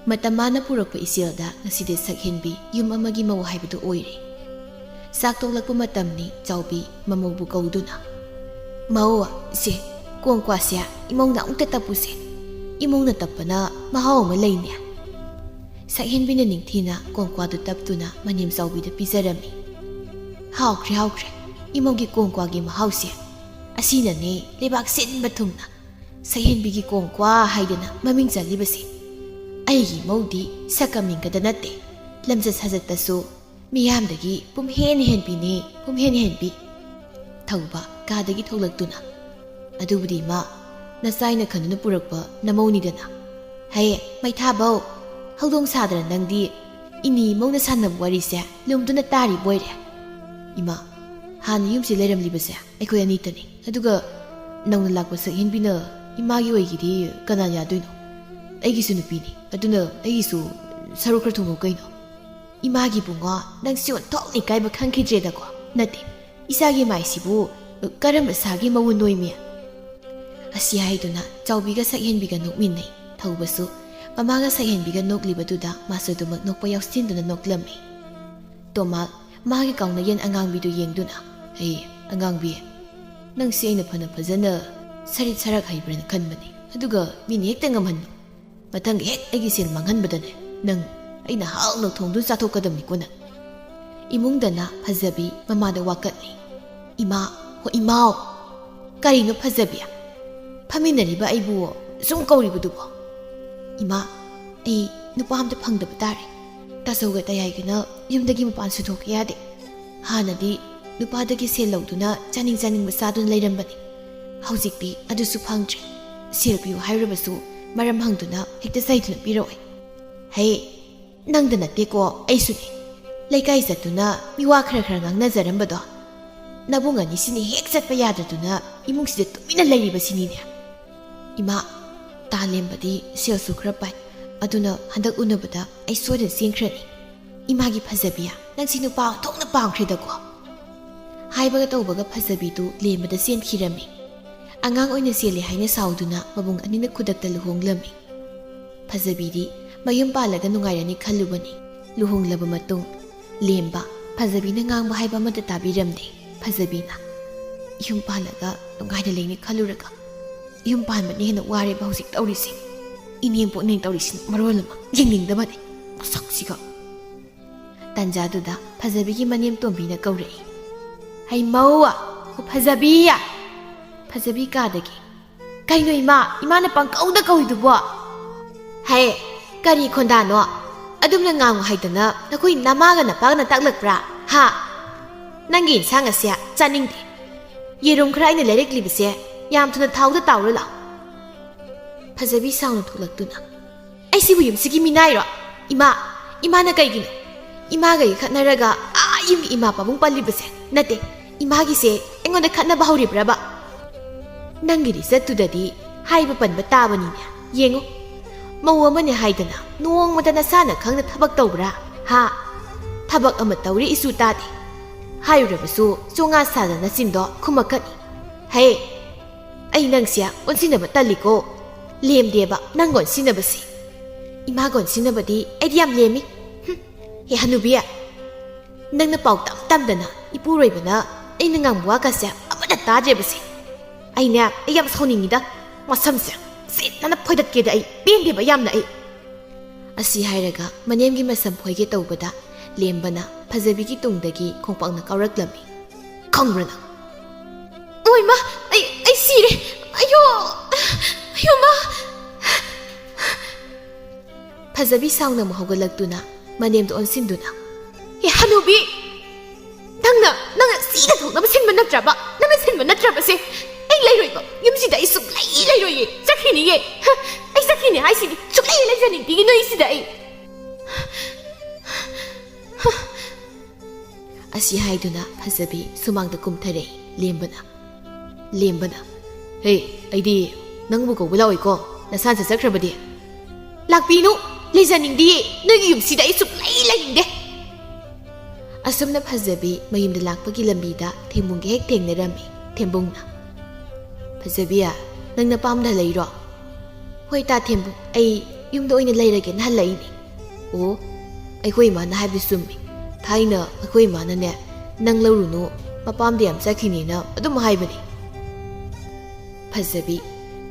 ꯃꯇꯝ ꯃꯥꯅ ꯄꯨꯔꯛꯄ ꯏꯆꯦꯜꯗ ꯉꯁꯤꯗꯤ ꯁꯛꯍꯦꯟꯕꯤ ꯌꯨꯝ ꯑꯃꯒꯤ ꯃꯧ ꯍꯥꯏꯕꯗꯨ ꯑꯣꯏꯔꯦ꯫ ꯆꯥꯛ ꯇꯣꯛꯂꯛꯄ ꯃꯇꯝꯅꯤ꯫ ꯆꯥꯎꯕꯤ ꯃꯃꯧꯕꯨ ꯀꯧꯗꯨꯅ, "ꯃꯧ, ꯁꯦ, ꯀꯣꯡꯀ꯭ꯋꯥꯁꯦ ꯏꯃꯧꯅ ꯑꯃꯨꯛꯇ ꯇꯞꯄꯨꯁꯦ꯫ ꯏꯃꯧꯅ ꯇꯞꯄꯅ ꯃꯍꯥꯎ ꯑꯃ ꯂꯩꯅꯦ"꯫ ꯁꯛꯍꯦꯟꯕꯤꯅ ꯅꯤꯡꯊꯤꯅ ꯀꯣꯡꯀ꯭ꯋꯥꯗꯨ ꯇꯞꯇꯨꯅ ꯃꯅꯦꯝ ꯆꯥꯎꯕꯤꯗ ꯄꯤꯖꯔꯝꯃꯤ꯫ "ꯍꯥꯎꯈ꯭ꯔꯦ, ꯍꯥꯎꯈ꯭ꯔꯦ꯫ ꯏꯃꯧꯒꯤ ꯀꯣꯡꯀ꯭ꯋꯥꯒꯤ ꯃꯍꯥꯎꯁꯦ꯫ ꯑꯁꯤꯅꯅꯦ ꯂꯩꯕꯥꯛ ꯁꯤꯟꯕ ꯊꯨꯡꯅ ꯁꯛꯍꯦꯟꯕꯤꯒꯤ ꯀꯣꯡꯀ꯭ꯋꯥ ꯍꯥꯏꯗꯅ ꯃꯃꯤꯡ ꯆꯠꯂꯤꯕꯁꯦ꯫ ꯑꯩꯒꯤ ꯏꯃꯧꯗꯤ ꯁꯛꯀ ꯃꯤꯡꯒꯗ ꯅꯠꯇꯦ, ꯂꯝꯆꯠ ꯁꯥꯖꯠꯇꯁꯨ ꯃꯤꯌꯥꯝꯗꯒꯤ ꯄꯨꯝꯍꯦꯟ ꯍꯦꯟꯕꯤꯅꯦ, ꯄꯨꯝꯍꯦꯟ ꯍꯦꯟꯕꯤ"꯫ ꯊꯧꯕ ꯀꯥꯗꯒꯤ ꯊꯣꯛꯂꯛꯇꯨꯅ, "ꯑꯗꯨꯕꯨꯗꯤ ꯏꯃꯥ, ꯅꯆꯥꯏꯅ ꯈꯟꯗꯨꯅ ꯄꯨꯔꯛꯄ ꯅꯃꯧꯅꯤꯗꯅ꯫ ꯍꯦ, ꯃꯩꯊꯥꯕꯧ!" ꯍꯧꯗꯣꯡ ꯁꯥꯗꯅ ꯅꯪꯗꯤ ꯏꯅꯤ ꯃꯧꯅ ꯁꯥꯟꯅꯕ ꯋꯥꯔꯤꯁꯦ ꯂꯨꯝꯗꯨꯅ ꯇꯥꯔꯤꯕ ꯑꯣꯏꯔꯦ꯫ ꯏꯃꯥ, ꯍꯥꯟꯅ ꯌꯨꯝꯁꯤ ꯂꯩꯔꯝꯂꯤꯕꯁꯦ ꯑꯩꯈꯣꯏ ꯑꯅꯤꯇꯅꯤ꯫ ꯑꯗꯨꯒ ꯅꯧꯅ ꯂꯥꯛꯄ ꯁꯛꯍꯦꯟꯕꯤꯅ ꯏꯃꯥꯒꯤ ꯑꯣꯏꯒꯤꯗꯤ ꯀꯅꯥ ꯌꯥꯗꯣꯏꯅꯣ? ꯑꯩꯒꯤꯁꯨ ꯅꯨꯄꯤꯅꯤ, ꯑꯗꯨꯅ ꯑꯩꯒꯤꯁꯨ ꯁꯔꯨꯛ ꯈꯔ ꯊꯨꯡꯉꯧ ꯀꯩꯅꯣ꯫ ꯏꯃꯥꯒꯤ ꯏꯕꯨꯡꯉꯣ, ꯅꯪꯁꯤ ꯑꯣꯟꯊꯣꯛꯅ ꯏꯀꯥꯏꯕ ꯈꯪꯈꯤꯗ꯭ꯔꯦꯗꯀꯣ꯫ ꯅꯠꯇꯦ, ꯏꯆꯥꯒꯤ ꯃꯥꯏꯁꯤꯕꯨ ꯀꯔꯝꯕ ꯁꯥꯒꯤ ꯃꯎ ꯅꯣꯏꯃꯤ? ꯑꯁꯤ ꯍꯥꯏꯗꯨꯅ ꯆꯥꯎꯕꯤꯒ ꯁꯛꯍꯦꯟꯕꯤꯒ ꯅꯣꯛꯃꯤꯟꯅꯩ꯫ ꯊꯧꯕꯁꯨ ꯃꯃꯥꯒ ꯁꯛꯍꯦꯟꯕꯤꯒ ꯅꯣꯛꯂꯤꯕꯗꯨꯗ ꯃꯥꯁꯨ ꯑꯗꯨꯃꯛ ꯅꯣꯛꯄ ꯌꯥꯎꯁꯤꯟꯗꯨꯅ ꯅꯣꯛꯂꯝꯃꯤ꯫ ꯇꯣꯃꯥꯜ ꯃꯥꯒꯤ ꯀꯥꯎꯅꯌꯦꯟ ꯑꯉꯥꯡꯕꯤꯗꯨ ꯌꯦꯡꯗꯨꯅ, "ꯑꯩ ꯑꯉꯥꯡꯕꯤ, ꯅꯪꯁꯤ ꯑꯩꯅ ꯐꯅ ꯐꯖꯅ ꯁꯔꯤꯠ ꯁꯔꯥꯛ ꯍꯩꯕ꯭ꯔꯅ ꯈꯟꯕꯅꯤ, ꯑꯗꯨꯒ ꯃꯤꯅ ꯍꯦꯛꯇ ꯉꯝꯍꯟꯅꯨ꯫ ꯃꯊꯪꯒꯤ ꯍꯦꯛ ꯑꯩꯒꯤ ꯁꯦꯜ ꯃꯥꯡꯍꯟꯕꯗꯅꯦ, ꯅꯪ ꯑꯩꯅ ꯍꯥꯎꯅ ꯊꯣꯡꯗꯨꯅ ꯆꯥꯊꯣꯛꯀꯗꯕꯅꯤꯀꯣ ꯅꯪ꯫" ꯏꯃꯨꯡꯗꯅ ꯐꯖꯕꯤ ꯃꯃꯥꯗ ꯋꯥꯀꯠꯂꯤ꯫ "ꯏꯃꯥ, ꯍꯣ ꯏꯃꯥꯎ, ꯀꯔꯤꯅꯣ ꯐꯖꯕꯤ? ꯐꯝꯃꯤꯟꯅꯔꯤꯕ ꯑꯩꯕꯨ ꯁꯨꯝ ꯀꯧꯔꯤꯕꯗꯨꯕꯣ? ꯏꯃꯥ, ꯑꯩ ꯅꯨꯄꯥ ꯑꯝꯇ ꯐꯪꯗꯕ ꯇꯥꯔꯦ꯫ ꯇꯥꯆꯧꯒ ꯇꯌꯥꯏꯒꯅ ꯌꯨꯝꯗꯒꯤ ꯃꯄꯥꯟ ꯁꯨꯊꯣꯛꯄ ꯌꯥꯗꯦ꯫ ꯍꯥꯟꯅꯗꯤ ꯅꯨꯄꯥꯗꯒꯤ ꯁꯦꯜ ꯂꯧꯗꯨꯅ ꯆꯥꯅꯤꯡ ꯆꯥꯅꯤꯡꯕ ꯆꯥꯗꯨꯅ ꯂꯩꯔꯝꯕꯅꯤ꯫ ꯍꯧꯖꯤꯛꯇꯤ ꯑꯗꯨꯁꯨ ꯐꯪꯗ꯭ꯔꯦ꯫ ꯁꯦꯜ ꯄꯤꯌꯨ ꯍꯥꯏꯔꯨꯕꯁꯨ ꯃꯔꯝ ꯍꯪꯗꯨꯅ ꯍꯦꯛꯇ ꯆꯩꯗꯨꯅ ꯄꯤꯔꯛꯑꯣꯏ꯫ ꯍꯦ, ꯅꯪꯗ ꯅꯠꯇꯦꯀꯣ, ꯑꯩꯁꯨꯅꯦ꯫ ꯂꯩꯀꯥꯏ ꯆꯠꯇꯨꯅ ꯃꯤꯋꯥ ꯈꯔ ꯈꯔ ꯉꯥꯡꯅꯖꯔꯝꯕꯗꯣ, ꯅꯕꯨꯡ ꯑꯅꯤꯁꯤꯅ ꯍꯦꯛ ꯆꯠꯄ ꯌꯥꯗꯗꯨꯅ ꯏꯃꯨꯡꯁꯤꯗ ꯇꯨꯃꯤꯟꯅ ꯂꯩꯔꯤꯕꯁꯤꯅꯤꯅꯦ꯫ ꯏꯃꯥ, ꯇꯥꯂꯦꯝꯕꯗꯤ ꯁꯦꯜꯁꯨ ꯈꯔ ꯄꯥꯏ, ꯑꯗꯨꯅ ꯍꯟꯗꯛ ꯎꯅꯕꯗ ꯑꯩ ꯁꯣꯏꯗꯅ ꯆꯦꯟꯈ꯭ꯔꯅꯤ꯫ ꯏꯃꯥꯒꯤ ꯐꯖꯕꯤ, ꯅꯪꯁꯤ ꯅꯨꯄꯥ ꯑꯣꯟꯊꯣꯛꯅ ꯄꯥꯝꯈ꯭ꯔꯦꯗꯀꯣ꯫" ꯍꯥꯏꯕꯒ ꯇꯧꯕꯒ ꯐꯖꯕꯤꯗꯨ ꯂꯦꯝꯕꯗ ꯆꯦꯟꯈꯤꯔꯝꯃꯤ꯫ ꯑꯉꯥꯡ ꯑꯣꯏꯅ ꯆꯦꯜꯂꯦ ꯍꯥꯏꯅ ꯁꯥꯎꯗꯨꯅ ꯃꯕꯨꯡ ꯑꯅꯤꯅ ꯈꯨꯗꯛꯇ ꯂꯨꯍꯣꯡꯂꯝꯃꯤ꯫ ꯐꯖꯕꯤꯗꯤ ꯃꯌꯨꯝ ꯄꯥꯜꯂꯒ ꯅꯨꯡꯉꯥꯏꯔꯅꯤ ꯈꯜꯂꯨꯕꯅꯤ꯫ ꯂꯨꯍꯣꯡꯂꯕ ꯃꯇꯨꯡ ꯂꯦꯝꯕ, ꯐꯖꯕꯤꯅ ꯉꯥꯡꯕ ꯍꯥꯏꯕ ꯑꯃꯠꯇ ꯇꯥꯕꯤꯔꯝꯗꯦ꯫ ꯐꯖꯕꯤꯅ, "ꯌꯨꯝ ꯄꯥꯜꯂꯒ ꯅꯨꯡꯉꯥꯏꯅ ꯂꯩꯅꯤ ꯈꯜꯂꯨꯔꯒ ꯌꯨꯝ ꯄꯥꯟꯕꯅ ꯍꯦꯟꯅ ꯋꯥꯔꯦꯕ ꯍꯧꯖꯤꯛ ꯇꯧꯔꯤꯁꯦ꯫ ꯏꯅꯦꯝꯄꯣꯛꯅꯦ ꯇꯧꯔꯤꯁꯤꯅ ꯃꯔꯣꯜ ꯑꯃ ꯌꯦꯡꯅꯤꯡꯗꯕꯅꯦ, ꯃꯁꯛꯁꯤꯒ꯫" ꯇꯟꯖꯥꯗꯨꯗ ꯐꯖꯕꯤꯒꯤ ꯃꯅꯦꯝ ꯇꯣꯝꯕꯤꯅ ꯀꯧꯔꯛꯏ꯫ "ꯍꯩꯃꯧ! ꯐꯖꯕꯤ!" ꯐꯖꯕꯤ ꯀꯥꯗꯒꯤ, "ꯀꯩꯅꯣ ꯏꯃꯥ, ꯏꯃꯥꯅ ꯄꯪꯀꯧꯗ ꯀꯧꯏꯗꯨꯕꯣ?" "ꯍꯦ, ꯀꯔꯤ ꯈꯣꯟꯗꯥꯅꯣ? ꯑꯗꯨꯝꯅ ꯉꯥꯡꯉꯨ ꯍꯥꯏꯗꯅ ꯅꯈꯣꯏ ꯅꯃꯥꯒ ꯅꯄꯥꯒꯅ ꯇꯥꯛꯂꯛꯄ꯭ꯔꯥ? ꯍꯥ? ꯅꯪꯒꯤ ꯏꯟꯁꯥꯡ ꯑꯁꯦ ꯆꯥꯅꯤꯡꯗꯦ꯫ ꯌꯦꯔꯨꯝ ꯈꯔ ꯑꯩꯅ ꯂꯩꯔꯛꯂꯤꯕꯁꯦ ꯌꯥꯝ ꯊꯨꯅ ꯊꯥꯎꯗ ꯇꯥꯎꯔ ꯂꯥꯛꯑꯣ꯫" ꯐꯖꯕꯤ ꯁꯥꯎꯅ ꯊꯣꯛꯂꯛꯇꯨꯅ, ꯑꯩꯁꯤꯕꯨ ꯌꯨꯝꯁꯤꯒꯤ ꯃꯤꯅꯥꯏꯔꯣ? ꯏꯃꯥ, ꯏꯃꯥꯅ ꯀꯩꯒꯤꯅꯣ ꯏꯃꯥꯒ ꯑꯩꯒ ꯈꯠꯅꯔꯒ ꯑꯥ ꯌꯨꯝꯒꯤ ꯏꯃꯥ ꯄꯥꯕꯨꯡ ꯄꯜꯂꯤꯕꯁꯦ? ꯅꯠꯇꯦ, ꯏꯃꯥꯒꯤꯁꯦ ꯑꯩꯉꯣꯟꯗ ꯈꯠꯅꯕ ꯍꯧꯔꯤꯕ꯭ꯔꯕ? ꯅꯪꯒꯤ ꯂꯤꯆꯠꯇꯨꯗꯗꯤ ꯍꯥꯏꯕ ꯄꯟꯕ ꯇꯥꯕꯅꯤꯅꯦ꯫ ꯌꯦꯡꯉꯨ, ꯃꯧ ꯑꯃꯅꯦ ꯍꯥꯏꯗꯅ ꯅꯣꯡꯃꯇ ꯅꯁꯥꯅ ꯈꯪꯅ ꯊꯕꯛ ꯇꯧꯕ꯭ꯔꯥ? ꯍꯥ? ꯊꯕꯛ ꯑꯃ ꯇꯧꯔꯤ ꯏꯁꯨ ꯇꯥꯗꯦ꯫ ꯍꯥꯏꯔꯨꯔꯕꯁꯨ ꯆꯣꯉꯥ ꯁꯥꯗꯅ ꯆꯤꯟꯗꯣ ꯈꯨꯝꯃꯛꯀꯅꯤ꯫ ꯍꯦ, ꯑꯩ ꯅꯪꯁꯦ ꯑꯣꯟꯁꯤꯟꯅꯕ ꯇꯜꯂꯤꯀꯣ꯫ ꯂꯦꯝꯗꯦꯕ ꯅꯪ ꯑꯣꯟꯁꯤꯟꯅꯕꯁꯦ꯫ ꯏꯃꯥꯒ ꯑꯣꯟꯁꯤꯟꯅꯕꯗꯤ ꯑꯩꯗꯤ ꯌꯥꯝ ꯂꯦꯝꯃꯤ꯫ ꯍꯨꯝ, ꯍꯦ ꯍꯅꯨꯕꯤ, ꯅꯪꯅ ꯄꯥꯎ ꯇꯝ ꯇꯝꯗꯅ ꯏꯄꯨꯔꯣꯏꯕꯅ ꯑꯩꯅ ꯉꯥꯡꯕ ꯋꯥꯒꯁꯦ ꯑꯃꯠꯇ ꯇꯥꯗ꯭ꯔꯦꯕꯁꯦ꯫ ꯑꯩꯅꯦ, ꯑꯩ ꯌꯥꯝ ꯁꯥꯎꯅꯤꯡꯉꯤꯗ꯫ ꯃꯁꯝꯁꯦ ꯁꯤꯠꯅꯅ ꯐꯣꯏꯗꯠꯀꯦꯗ ꯑꯩ, ꯄꯦꯟꯗꯦꯕ ꯌꯥꯝꯅ ꯑꯩ꯫ ꯑꯁꯤ ꯍꯥꯏꯔꯒ ꯃꯅꯦꯝꯒꯤ ꯃꯁꯝ ꯐꯣꯏꯒꯦ ꯇꯧꯕꯗ ꯂꯦꯝꯕꯅ ꯐꯖꯕꯤꯒꯤ ꯇꯨꯡꯗꯒꯤ ꯈꯣꯡꯄꯥꯛꯅ ꯀꯥꯎꯔꯛꯂꯝꯃꯤ꯫ "ꯈꯪꯕ꯭ꯔꯥ ꯅꯪ?" "ꯑꯣꯏꯃ, ꯑꯩ, ꯑꯩ ꯁꯤꯔꯦ꯫ ꯑꯌꯣ, ꯑꯌꯣ ꯃꯥ!" ꯐꯖꯕꯤ ꯁꯥꯎꯅ ꯑꯃꯨꯛ ꯍꯧꯒꯠꯂꯛꯇꯨꯅ ꯃꯅꯦꯝꯗ ꯑꯣꯟꯁꯤꯟꯗꯨꯅ, "ꯑꯦ ꯍꯅꯨꯕꯤ, ꯅꯪꯅ, ꯅꯪꯅ ꯁꯤꯗ ꯊꯣꯛꯅꯕ ꯁꯤꯟꯕ ꯅꯠꯇ꯭ꯔꯕ? ꯅꯪꯅ ꯁꯤꯟꯕ ꯅꯠꯇ꯭ꯔꯕꯁꯦ? ꯑꯩ ꯂꯩꯔꯣꯏꯕ, ꯌꯨꯝꯁꯤꯗ ꯑꯩ ꯁꯨꯛꯂꯩ ꯂꯩꯔꯣꯏꯌꯦ꯫ ꯆꯠꯈꯤꯅꯤꯌꯦ꯫ ꯍ, ꯑꯩ ꯆꯠꯈꯤꯅꯤ ꯍꯥꯏꯁꯤꯗꯤ꯫ ꯁꯨꯛꯂꯩ ꯂꯩꯖꯅꯤꯡꯗꯦ ꯅꯣꯏꯁꯤꯗ ꯑꯩ꯫" ꯑꯁꯤ ꯍꯥꯏꯗꯨꯅ ꯐꯖꯕꯤ ꯁꯨꯃꯥꯡꯗ ꯀꯨꯝꯊꯔꯛꯏ꯫ ꯂꯦꯝꯕꯅ, ꯂꯦꯝꯕꯅ, "ꯍꯦ, ꯑꯩꯗꯤ ꯅꯪꯕꯨ ꯀꯧꯕ ꯂꯥꯛꯑꯣꯏꯀꯣ, ꯅꯁꯥꯅ ꯆꯠꯆꯈ꯭ꯔꯕꯗꯤ?" "ꯂꯥꯛꯄꯤꯅꯨ, ꯂꯩꯖꯅꯤꯡꯗꯤꯌꯦ, ꯅꯣꯏꯒꯤ ꯌꯨꯝꯁꯤꯗ ꯑꯩ ꯁꯨꯛꯂꯩ ꯂꯩꯅꯤꯡꯗꯦ꯫" ꯑꯁꯨꯝꯅ ꯐꯖꯕꯤ ꯃꯌꯨꯝꯗ ꯂꯥꯛꯄꯒꯤ ꯂꯝꯕꯤꯗ ꯊꯦꯝꯕꯨꯡꯒ ꯍꯦꯛ ꯊꯦꯡꯅꯔꯝꯃꯤ꯫ ꯊꯦꯝꯕꯨꯡꯅ, "ꯐꯖꯕꯤ, ꯅꯪ ꯅꯄꯥꯝꯗ ꯂꯩꯔꯣ?" "ꯍꯣꯏ ꯇꯥ ꯊꯦꯝꯕꯨꯡ, ꯑꯩ ꯌꯨꯝꯗ ꯑꯣꯏꯅ ꯂꯩꯔꯒꯦꯅ ꯍꯜꯂꯛꯏꯅꯦ꯫" "ꯑꯣ, ꯑꯩꯈꯣꯏ ꯏꯃꯥꯅ ꯍꯥꯏꯕꯗꯨ ꯆꯨꯝꯃꯤ꯫ ꯊꯥꯏꯅ ꯑꯩꯈꯣꯏ ꯏꯃꯥꯅꯅꯦ, ꯅꯪ ꯂꯧꯔꯨꯅꯨ, ꯃꯄꯥꯝꯗ ꯌꯥꯝ ꯆꯠꯈꯤꯅꯦꯅ ꯑꯗꯨꯝ ꯍꯥꯏꯕꯅꯤ꯫" ꯐꯖꯕꯤ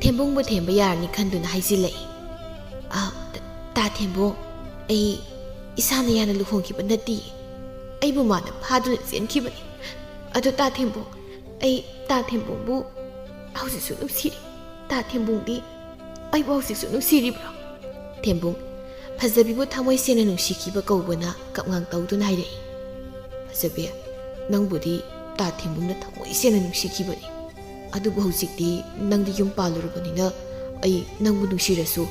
ꯊꯦꯝꯕꯨꯡꯕꯨ ꯊꯦꯝꯕ ꯌꯥꯔꯅꯤ ꯈꯟꯗꯨꯅ ꯍꯥꯏꯖꯤꯜꯂꯛꯏ꯫ "ꯑ, ꯇ-, ꯇꯥ ꯊꯦꯝꯕꯨꯡ, ꯑꯩ ꯏꯁꯥꯅ ꯌꯥꯅ ꯂꯨꯍꯣꯡꯈꯤꯕ ꯅꯠꯇꯦ꯫ ꯑꯩꯕꯨ ꯃꯥꯅ ꯐꯥꯗꯨꯅ ꯆꯦꯟꯈꯤꯕꯅꯤ꯫ ꯑꯗꯣ ꯇꯥ ꯊꯦꯝꯕꯨꯡ, ꯑꯩ ꯇꯥ ꯊꯦꯝꯕꯨꯡꯕꯨ ꯍꯧꯖꯤꯛꯁꯨ ꯅꯨꯡꯁꯤꯔꯤ꯫ ꯇꯥ ꯊꯦꯝꯕꯨꯡꯗꯤ ꯑꯩꯕꯨ ꯍꯧꯖꯤꯛꯁꯨ ꯅꯨꯡꯁꯤꯔꯤꯕ꯭ꯔꯣ?" ꯊꯦꯝꯕꯨꯡ ꯐꯖꯕꯤꯕꯨ ꯊꯃꯣꯏ ꯁꯦꯡꯅ ꯅꯨꯡꯁꯤꯈꯤꯕ ꯀꯧꯕꯅ ꯀꯞꯉꯥꯡ ꯇꯧꯗꯨꯅ ꯍꯥꯏꯔꯛꯏ꯫ "ꯐꯖꯕꯤ, ꯅꯪꯕꯨꯗꯤ ꯇꯥ ꯊꯦꯝꯕꯨꯡꯅ ꯊꯃꯣꯏ ꯁꯦꯡꯅ ꯅꯨꯡꯁꯤꯈꯤꯕꯅꯤ꯫ ꯑꯗꯨꯕꯨ ꯍꯧꯖꯤꯛꯇꯤ ꯅꯪꯗꯤ ꯌꯨꯝ ꯄꯥꯜꯂꯨꯔꯕꯅꯤꯅ ꯑꯩ ꯅꯪꯕꯨ ꯅꯨꯡꯁꯤꯔꯁꯨ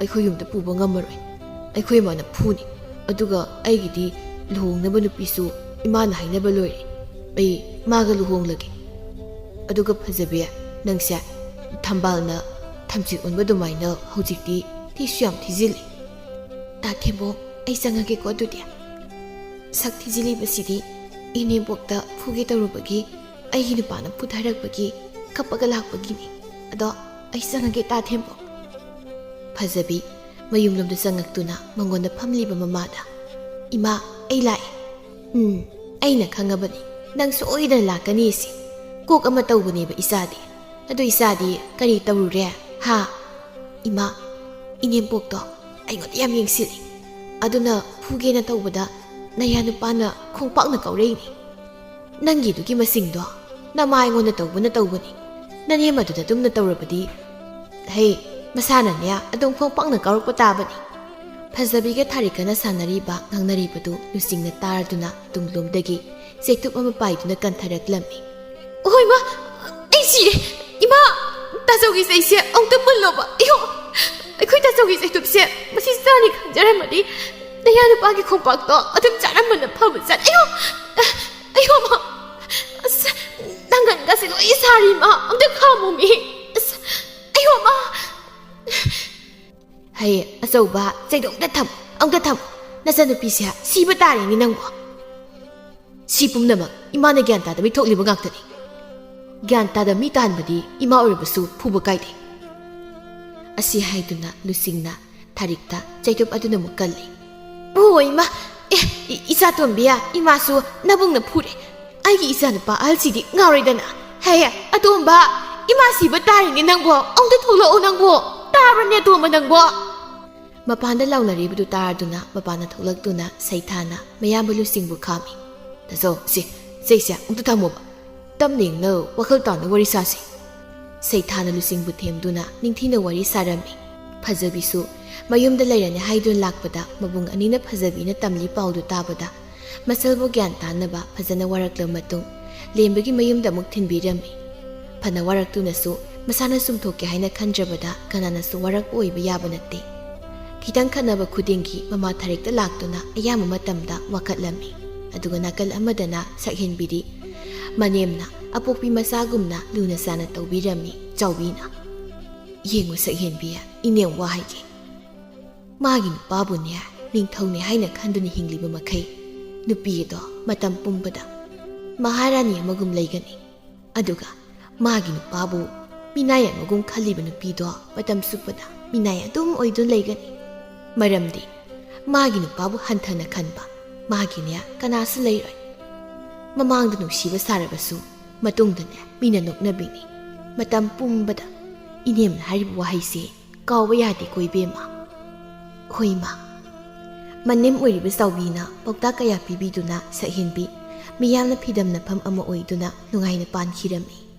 ꯑꯩꯈꯣꯏ ꯌꯨꯝꯗ ꯄꯨꯕ ꯉꯝꯃꯔꯣꯏ꯫ ꯑꯩꯈꯣꯏ ꯏꯃꯥꯅ ꯐꯨꯅꯤ꯫ ꯑꯗꯨꯒ ꯑꯩꯒꯤꯗꯤ ꯂꯨꯍꯣꯡꯅꯕ ꯅꯨꯄꯤꯁꯨ ꯏꯃꯥꯅ ꯍꯥꯏꯅꯕ ꯂꯣꯏꯔꯦ꯫ ꯑꯩ ꯃꯥꯒ ꯂꯨꯍꯣꯡꯂꯒꯦ꯫ ꯑꯗꯨꯒ ꯐꯖꯕꯤ, ꯅꯪꯁꯦ ꯊꯝꯕꯥꯜꯅ ꯊꯝꯆꯦꯠ ꯑꯣꯟꯕ ꯑꯗꯨꯃꯥꯏꯅ ꯍꯧꯖꯤꯛꯇꯤ ꯊꯤꯁꯨ ꯌꯥꯝ ꯊꯤꯖꯤꯜꯂꯤ꯫ ꯇꯥ ꯊꯦꯝꯕꯣꯡ, ꯑꯩ ꯆꯪꯉꯒꯦꯀꯣ ꯑꯗꯨꯗꯤ꯫ ꯁꯛ ꯊꯤꯖꯤꯜꯂꯤꯕꯁꯤꯗꯤ ꯏꯅꯦꯝꯕꯣꯛꯇ ꯐꯨꯒꯦ ꯇꯧꯔꯨꯕꯒꯤ ꯑꯩꯒꯤ ꯅꯨꯄꯥꯅ ꯐꯨꯊꯔꯛꯄꯒꯤ ꯀꯞꯄꯒ ꯂꯥꯛꯄꯒꯤꯅꯤ꯫ ꯑꯗꯣ ꯑꯩ ꯆꯪꯉꯒꯦ ꯇꯥ ꯊꯦꯝꯕꯣꯡ꯫ ꯐꯖꯕꯤ ꯃꯌꯨꯝꯂꯣꯝꯗ ꯆꯪꯉꯛꯇꯨꯅ ꯃꯉꯣꯟꯗ ꯐꯝꯂꯤꯕ ꯃꯃꯥꯗ, "ꯏꯃꯥ, ꯑꯩ ꯂꯥꯛꯑꯦ꯫ ꯎꯝ, ꯑꯩꯅ ꯈꯪꯉꯕꯅꯤ ꯅꯪ ꯁꯣꯏꯗꯅ ꯂꯥꯛꯀꯅꯤꯁꯦ꯫ ꯀꯣꯛ ꯑꯃ ꯇꯧꯕꯅꯦꯕ ꯏꯆꯥꯗꯤ꯫ ꯑꯗꯨ ꯏꯆꯥꯗꯤ ꯀꯔꯤ ꯇꯧꯔꯨꯔꯦ? ꯍꯥ? ꯏꯃꯥ, ꯏꯅꯦꯝꯄꯣꯛꯇꯣ ꯑꯩꯉꯣꯟꯗ ꯌꯥꯝ ꯌꯦꯡꯁꯤꯜꯂꯤ꯫ ꯑꯗꯨꯅ ꯐꯨꯒꯦꯅ ꯇꯧꯕꯗ ꯅꯌꯥ ꯅꯨꯄꯥꯅ ꯈꯣꯡꯄꯥꯛꯅ ꯀꯥꯎꯔꯛꯏꯅꯤ꯫ ꯅꯪꯒꯤꯗꯨꯒꯤ ꯃꯁꯤꯡꯗꯣ ꯅꯃꯥ ꯑꯩꯉꯣꯟꯗ ꯇꯧꯕꯅ ꯇꯧꯕꯅꯤ꯫ ꯅꯅꯦꯝ ꯑꯗꯨꯗ ꯑꯗꯨꯝꯅ ꯇꯧꯔꯕꯗꯤ, ꯍꯦ, ꯃꯁꯥꯅꯅꯦ ꯑꯗꯨꯝ ꯈꯣꯡꯄꯥꯛꯅ ꯀꯥꯎꯔꯛꯄ ꯇꯥꯕꯅꯤ꯫" ꯐꯖꯕꯤꯒ ꯊꯥꯔꯤꯛꯀꯅ ꯁꯥꯟꯅꯔꯤꯕ ꯉꯥꯡꯅꯔꯤꯕꯗꯨ ꯂꯨꯆꯤꯡꯅ ꯇꯥꯔꯗꯨꯅ ꯇꯨꯡꯂꯣꯝꯗꯒꯤ ꯆꯩꯇꯨꯞ ꯑꯃ ꯄꯥꯏꯗꯨꯅ ꯀꯟꯊꯔꯛꯂꯝꯃꯤ꯫ "ꯑꯣꯏ ꯃꯥ, ꯑꯩ ꯁꯤꯔꯦ꯫ ꯏꯃꯥ, ꯇꯥꯆꯧꯒꯤ ꯆꯩꯁꯦ ꯑꯃꯨꯛꯇ ꯃꯨꯜꯂꯣꯕ꯫ ꯑꯌꯣ, ꯑꯩꯈꯣꯏ ꯇꯥꯆꯧꯒꯤ ꯆꯩꯇꯨꯞꯁꯦ ꯃꯁꯤ ꯆꯥꯅꯤ ꯈꯪꯖꯔꯝꯃꯗꯤ ꯅꯌꯥ ꯅꯨꯄꯥꯒꯤ ꯈꯣꯡꯄꯥꯛꯇꯣ ꯑꯗꯨꯝ ꯆꯥꯔꯝꯕꯅ ꯐꯕ ꯖꯥꯠ꯫ ꯑꯌꯣ, ꯑꯌꯣ ꯃꯥ, ꯑꯁ, ꯅꯪꯒꯟꯒꯁꯦ ꯂꯣꯏ ꯁꯥꯔꯤ ꯃꯥ, ꯑꯝꯇ ꯈꯥꯝꯃꯣꯃꯤ꯫ ꯑꯁ, ꯑꯌꯣ ꯃꯥ꯫" "ꯍꯩ, ꯑꯆꯧꯕ, ꯆꯩꯗꯣ ꯑꯝꯇ ꯊꯝ, ꯑꯝꯇ ꯊꯝ꯫ ꯅꯆꯟꯅꯨꯄꯤꯁꯦ ꯁꯤꯕ ꯇꯥꯔꯦꯅꯦ ꯅꯪꯕꯨ꯫" "ꯁꯤ ꯄꯨꯝꯅꯃꯛ ꯏꯃꯥꯅ ꯒ꯭ꯌꯥꯟ ꯇꯥꯗꯕꯩ ꯊꯣꯛꯂꯤꯕ ꯉꯥꯛꯇꯅꯤ꯫ ꯒ꯭ꯌꯥꯟ ꯇꯥꯗꯕ ꯃꯤ ꯇꯥꯍꯟꯕꯗꯤ ꯏꯃꯥ ꯑꯣꯏꯔꯕꯁꯨ ꯐꯨꯕ ꯀꯥꯏꯗꯦ꯫" ꯑꯁꯤ ꯍꯥꯏꯗꯨꯅ ꯂꯨꯆꯤꯡꯅ ꯊꯥꯔꯤꯛꯇ ꯆꯩꯇꯨꯞ ꯑꯗꯨꯅ ꯑꯃꯨꯛ ꯀꯜꯂꯤ꯫ "ꯑꯣ ꯏꯃꯥ, ꯑꯦ, ꯏ-, ꯏꯆꯥꯇꯣꯝꯕꯤ, ꯏꯃꯥꯁꯨ ꯅꯕꯨꯡꯅ ꯐꯨꯔꯦ꯫ ꯑꯩꯒꯤ ꯏꯆꯥꯅꯨꯄꯥ ꯑꯍꯜꯁꯤꯗꯤ ꯉꯥꯎꯔꯦꯗꯅ꯫ ꯍꯦ, ꯑꯇꯣꯝꯕ, ꯏꯃꯥ ꯁꯤꯕ ꯇꯥꯔꯤꯅꯦ ꯅꯪꯕꯣ꯫ ꯑꯝꯇ ꯊꯣꯛꯂꯛꯑꯣ ꯅꯪꯕꯣ꯫ ꯇꯥꯕ꯭ꯔꯅꯦ ꯑꯇꯣꯝꯕ ꯅꯪꯕꯣ?" ꯃꯄꯥꯟꯗ ꯂꯥꯎꯅꯔꯤꯕꯗꯨ ꯇꯥꯔꯗꯨꯅ ꯃꯄꯥꯟꯗ ꯊꯣꯛꯂꯛꯇꯨꯅ ꯁꯩꯊꯥꯅ ꯃꯌꯥꯝꯕ ꯂꯨꯆꯤꯡꯕꯨ ꯈꯥꯝꯃꯤ꯫ "ꯇꯥꯆꯧ, ꯁꯤ, ꯆꯩꯁꯦ ꯑꯝꯇ ꯊꯝꯃꯣꯕ꯫ ꯇꯞꯅ ꯏꯪꯅ ꯋꯥꯈꯜ ꯇꯥꯅ ꯋꯥꯔꯤ ꯁꯥꯁꯤ꯫" ꯁꯩꯊꯥꯅ ꯂꯨꯆꯤꯡꯕꯨ ꯊꯦꯝꯗꯨꯅ ꯅꯤꯡꯊꯤꯅ ꯋꯥꯔꯤ ꯁꯥꯔꯝꯃꯤ꯫ ꯐꯖꯕꯤꯁꯨ ꯃꯌꯨꯝꯗ ꯂꯩꯔꯅꯤ ꯍꯥꯏꯗꯨꯅ ꯂꯥꯛꯄꯗ ꯃꯕꯨꯡ ꯑꯅꯤꯅ ꯐꯖꯕꯤꯅ ꯇꯝꯂꯤ ꯄꯥꯎꯗꯨ ꯇꯥꯕꯗ ꯃꯆꯜꯕꯨ ꯒ꯭ꯌꯥꯟ ꯇꯥꯅꯕ ꯐꯖꯅ ꯋꯥꯔꯛꯂꯕ ꯃꯇꯨꯡ ꯂꯦꯝꯕꯒꯤ ꯃꯌꯨꯝꯗ ꯑꯃꯨꯛ ꯊꯤꯟꯕꯤꯔꯝꯃꯤ꯫ ꯐꯅ ꯋꯥꯔꯛꯇꯨꯅꯁꯨ ꯃꯁꯥꯅ ꯆꯨꯝꯊꯣꯛꯀꯦ ꯍꯥꯏꯅ ꯈꯟꯖꯕꯗ ꯀꯅꯥꯅꯁꯨ ꯋꯥꯔꯛꯄ ꯑꯣꯏꯕ ꯌꯥꯕ ꯅꯠꯇꯦ꯫ ꯈꯤꯇꯪ ꯈꯠꯅꯕ ꯈꯨꯗꯤꯡꯒꯤ ꯃꯃꯥ ꯊꯔꯦꯛꯇ ꯂꯥꯛꯇꯨꯅ ꯑꯌꯥꯝꯕ ꯃꯇꯝꯗ ꯋꯥꯀꯠꯂꯝꯃꯤ꯫ ꯑꯗꯨꯒ ꯅꯥꯀꯜ ꯑꯃꯗꯅ ꯁꯛꯍꯦꯟꯕꯤꯗꯤ ꯃꯅꯦꯝꯅ ꯑꯄꯣꯛꯄꯤ ꯃꯆꯥꯒꯨꯝꯅ ꯂꯨꯅ ꯆꯥꯅ ꯇꯧꯕꯤꯔꯝꯃꯤ꯫ ꯆꯥꯎꯕꯤꯅ, "ꯌꯦꯡꯉꯨ ꯁꯛꯍꯦꯟꯕꯤ, ꯏꯅꯦꯝ ꯋꯥ ꯍꯥꯏꯒꯦ꯫ ꯃꯥꯒꯤ ꯅꯨꯄꯥꯕꯨꯅꯦ ꯅꯤꯡꯊꯧꯅꯦ ꯍꯥꯏꯅ ꯈꯟꯗꯨꯅ ꯍꯤꯡꯂꯤꯕ ꯃꯈꯩ ꯅꯨꯄꯤ ꯑꯗꯣ ꯃꯇꯝ ꯄꯨꯝꯕꯗ ꯃꯍꯥꯔꯥꯅꯤ ꯑꯃꯒꯨꯝ ꯂꯩꯒꯅꯤ꯫ ꯑꯗꯨꯒ ꯃꯥꯒꯤ ꯅꯨꯄꯥꯕꯨ ꯃꯤꯅꯥꯏ ꯑꯃꯒꯨꯝ ꯈꯜꯂꯤꯕ ꯅꯨꯄꯤꯗꯣ ꯃꯇꯝ ꯆꯨꯞꯄꯗ ꯃꯤꯅꯥꯏ ꯑꯗꯨꯝ ꯑꯣꯏꯗꯨꯅ ꯂꯩꯒꯅꯤ꯫ ꯃꯔꯝꯗꯤ ꯃꯥꯒꯤ ꯅꯨꯄꯥꯕꯨ ꯍꯟꯊꯅ ꯈꯟꯕ ꯃꯥꯒꯤꯅꯦ ꯀꯅꯥꯁꯨ ꯂꯩꯔꯣꯏ꯫ ꯃꯃꯥꯡꯗ ꯅꯨꯡꯁꯤꯕ ꯁꯥꯔꯕꯁꯨ ꯃꯇꯨꯡꯗꯅꯦ ꯃꯤꯅ ꯅꯣꯛꯅꯕꯤꯅꯤ꯫ ꯃꯇꯝ ꯄꯨꯝꯕꯗ ꯏꯅꯦꯝꯅ ꯍꯥꯏꯔꯤꯕ ꯋꯥꯍꯩꯁꯦ ꯀꯥꯎꯕ ꯌꯥꯗꯦꯀꯣ ꯏꯕꯦꯝꯃ꯫" ꯍꯣꯏ ꯃꯥ꯫ ꯃꯅꯦꯝ ꯑꯣꯏꯔꯤꯕ ꯆꯥꯎꯕꯤꯅ ꯄꯥꯎꯇꯥꯛ ꯀꯌꯥ ꯄꯤꯕꯤꯗꯨꯅ ꯁꯛꯍꯦꯟꯕꯤ ꯃꯤꯌꯥꯝꯅ ꯐꯤꯗꯝꯅꯐꯝ ꯑꯃ ꯑꯣꯏꯗꯨꯅ ꯅꯨꯡꯉꯥꯏꯅ ꯄꯥꯟꯈꯤꯔꯝꯃꯤ꯫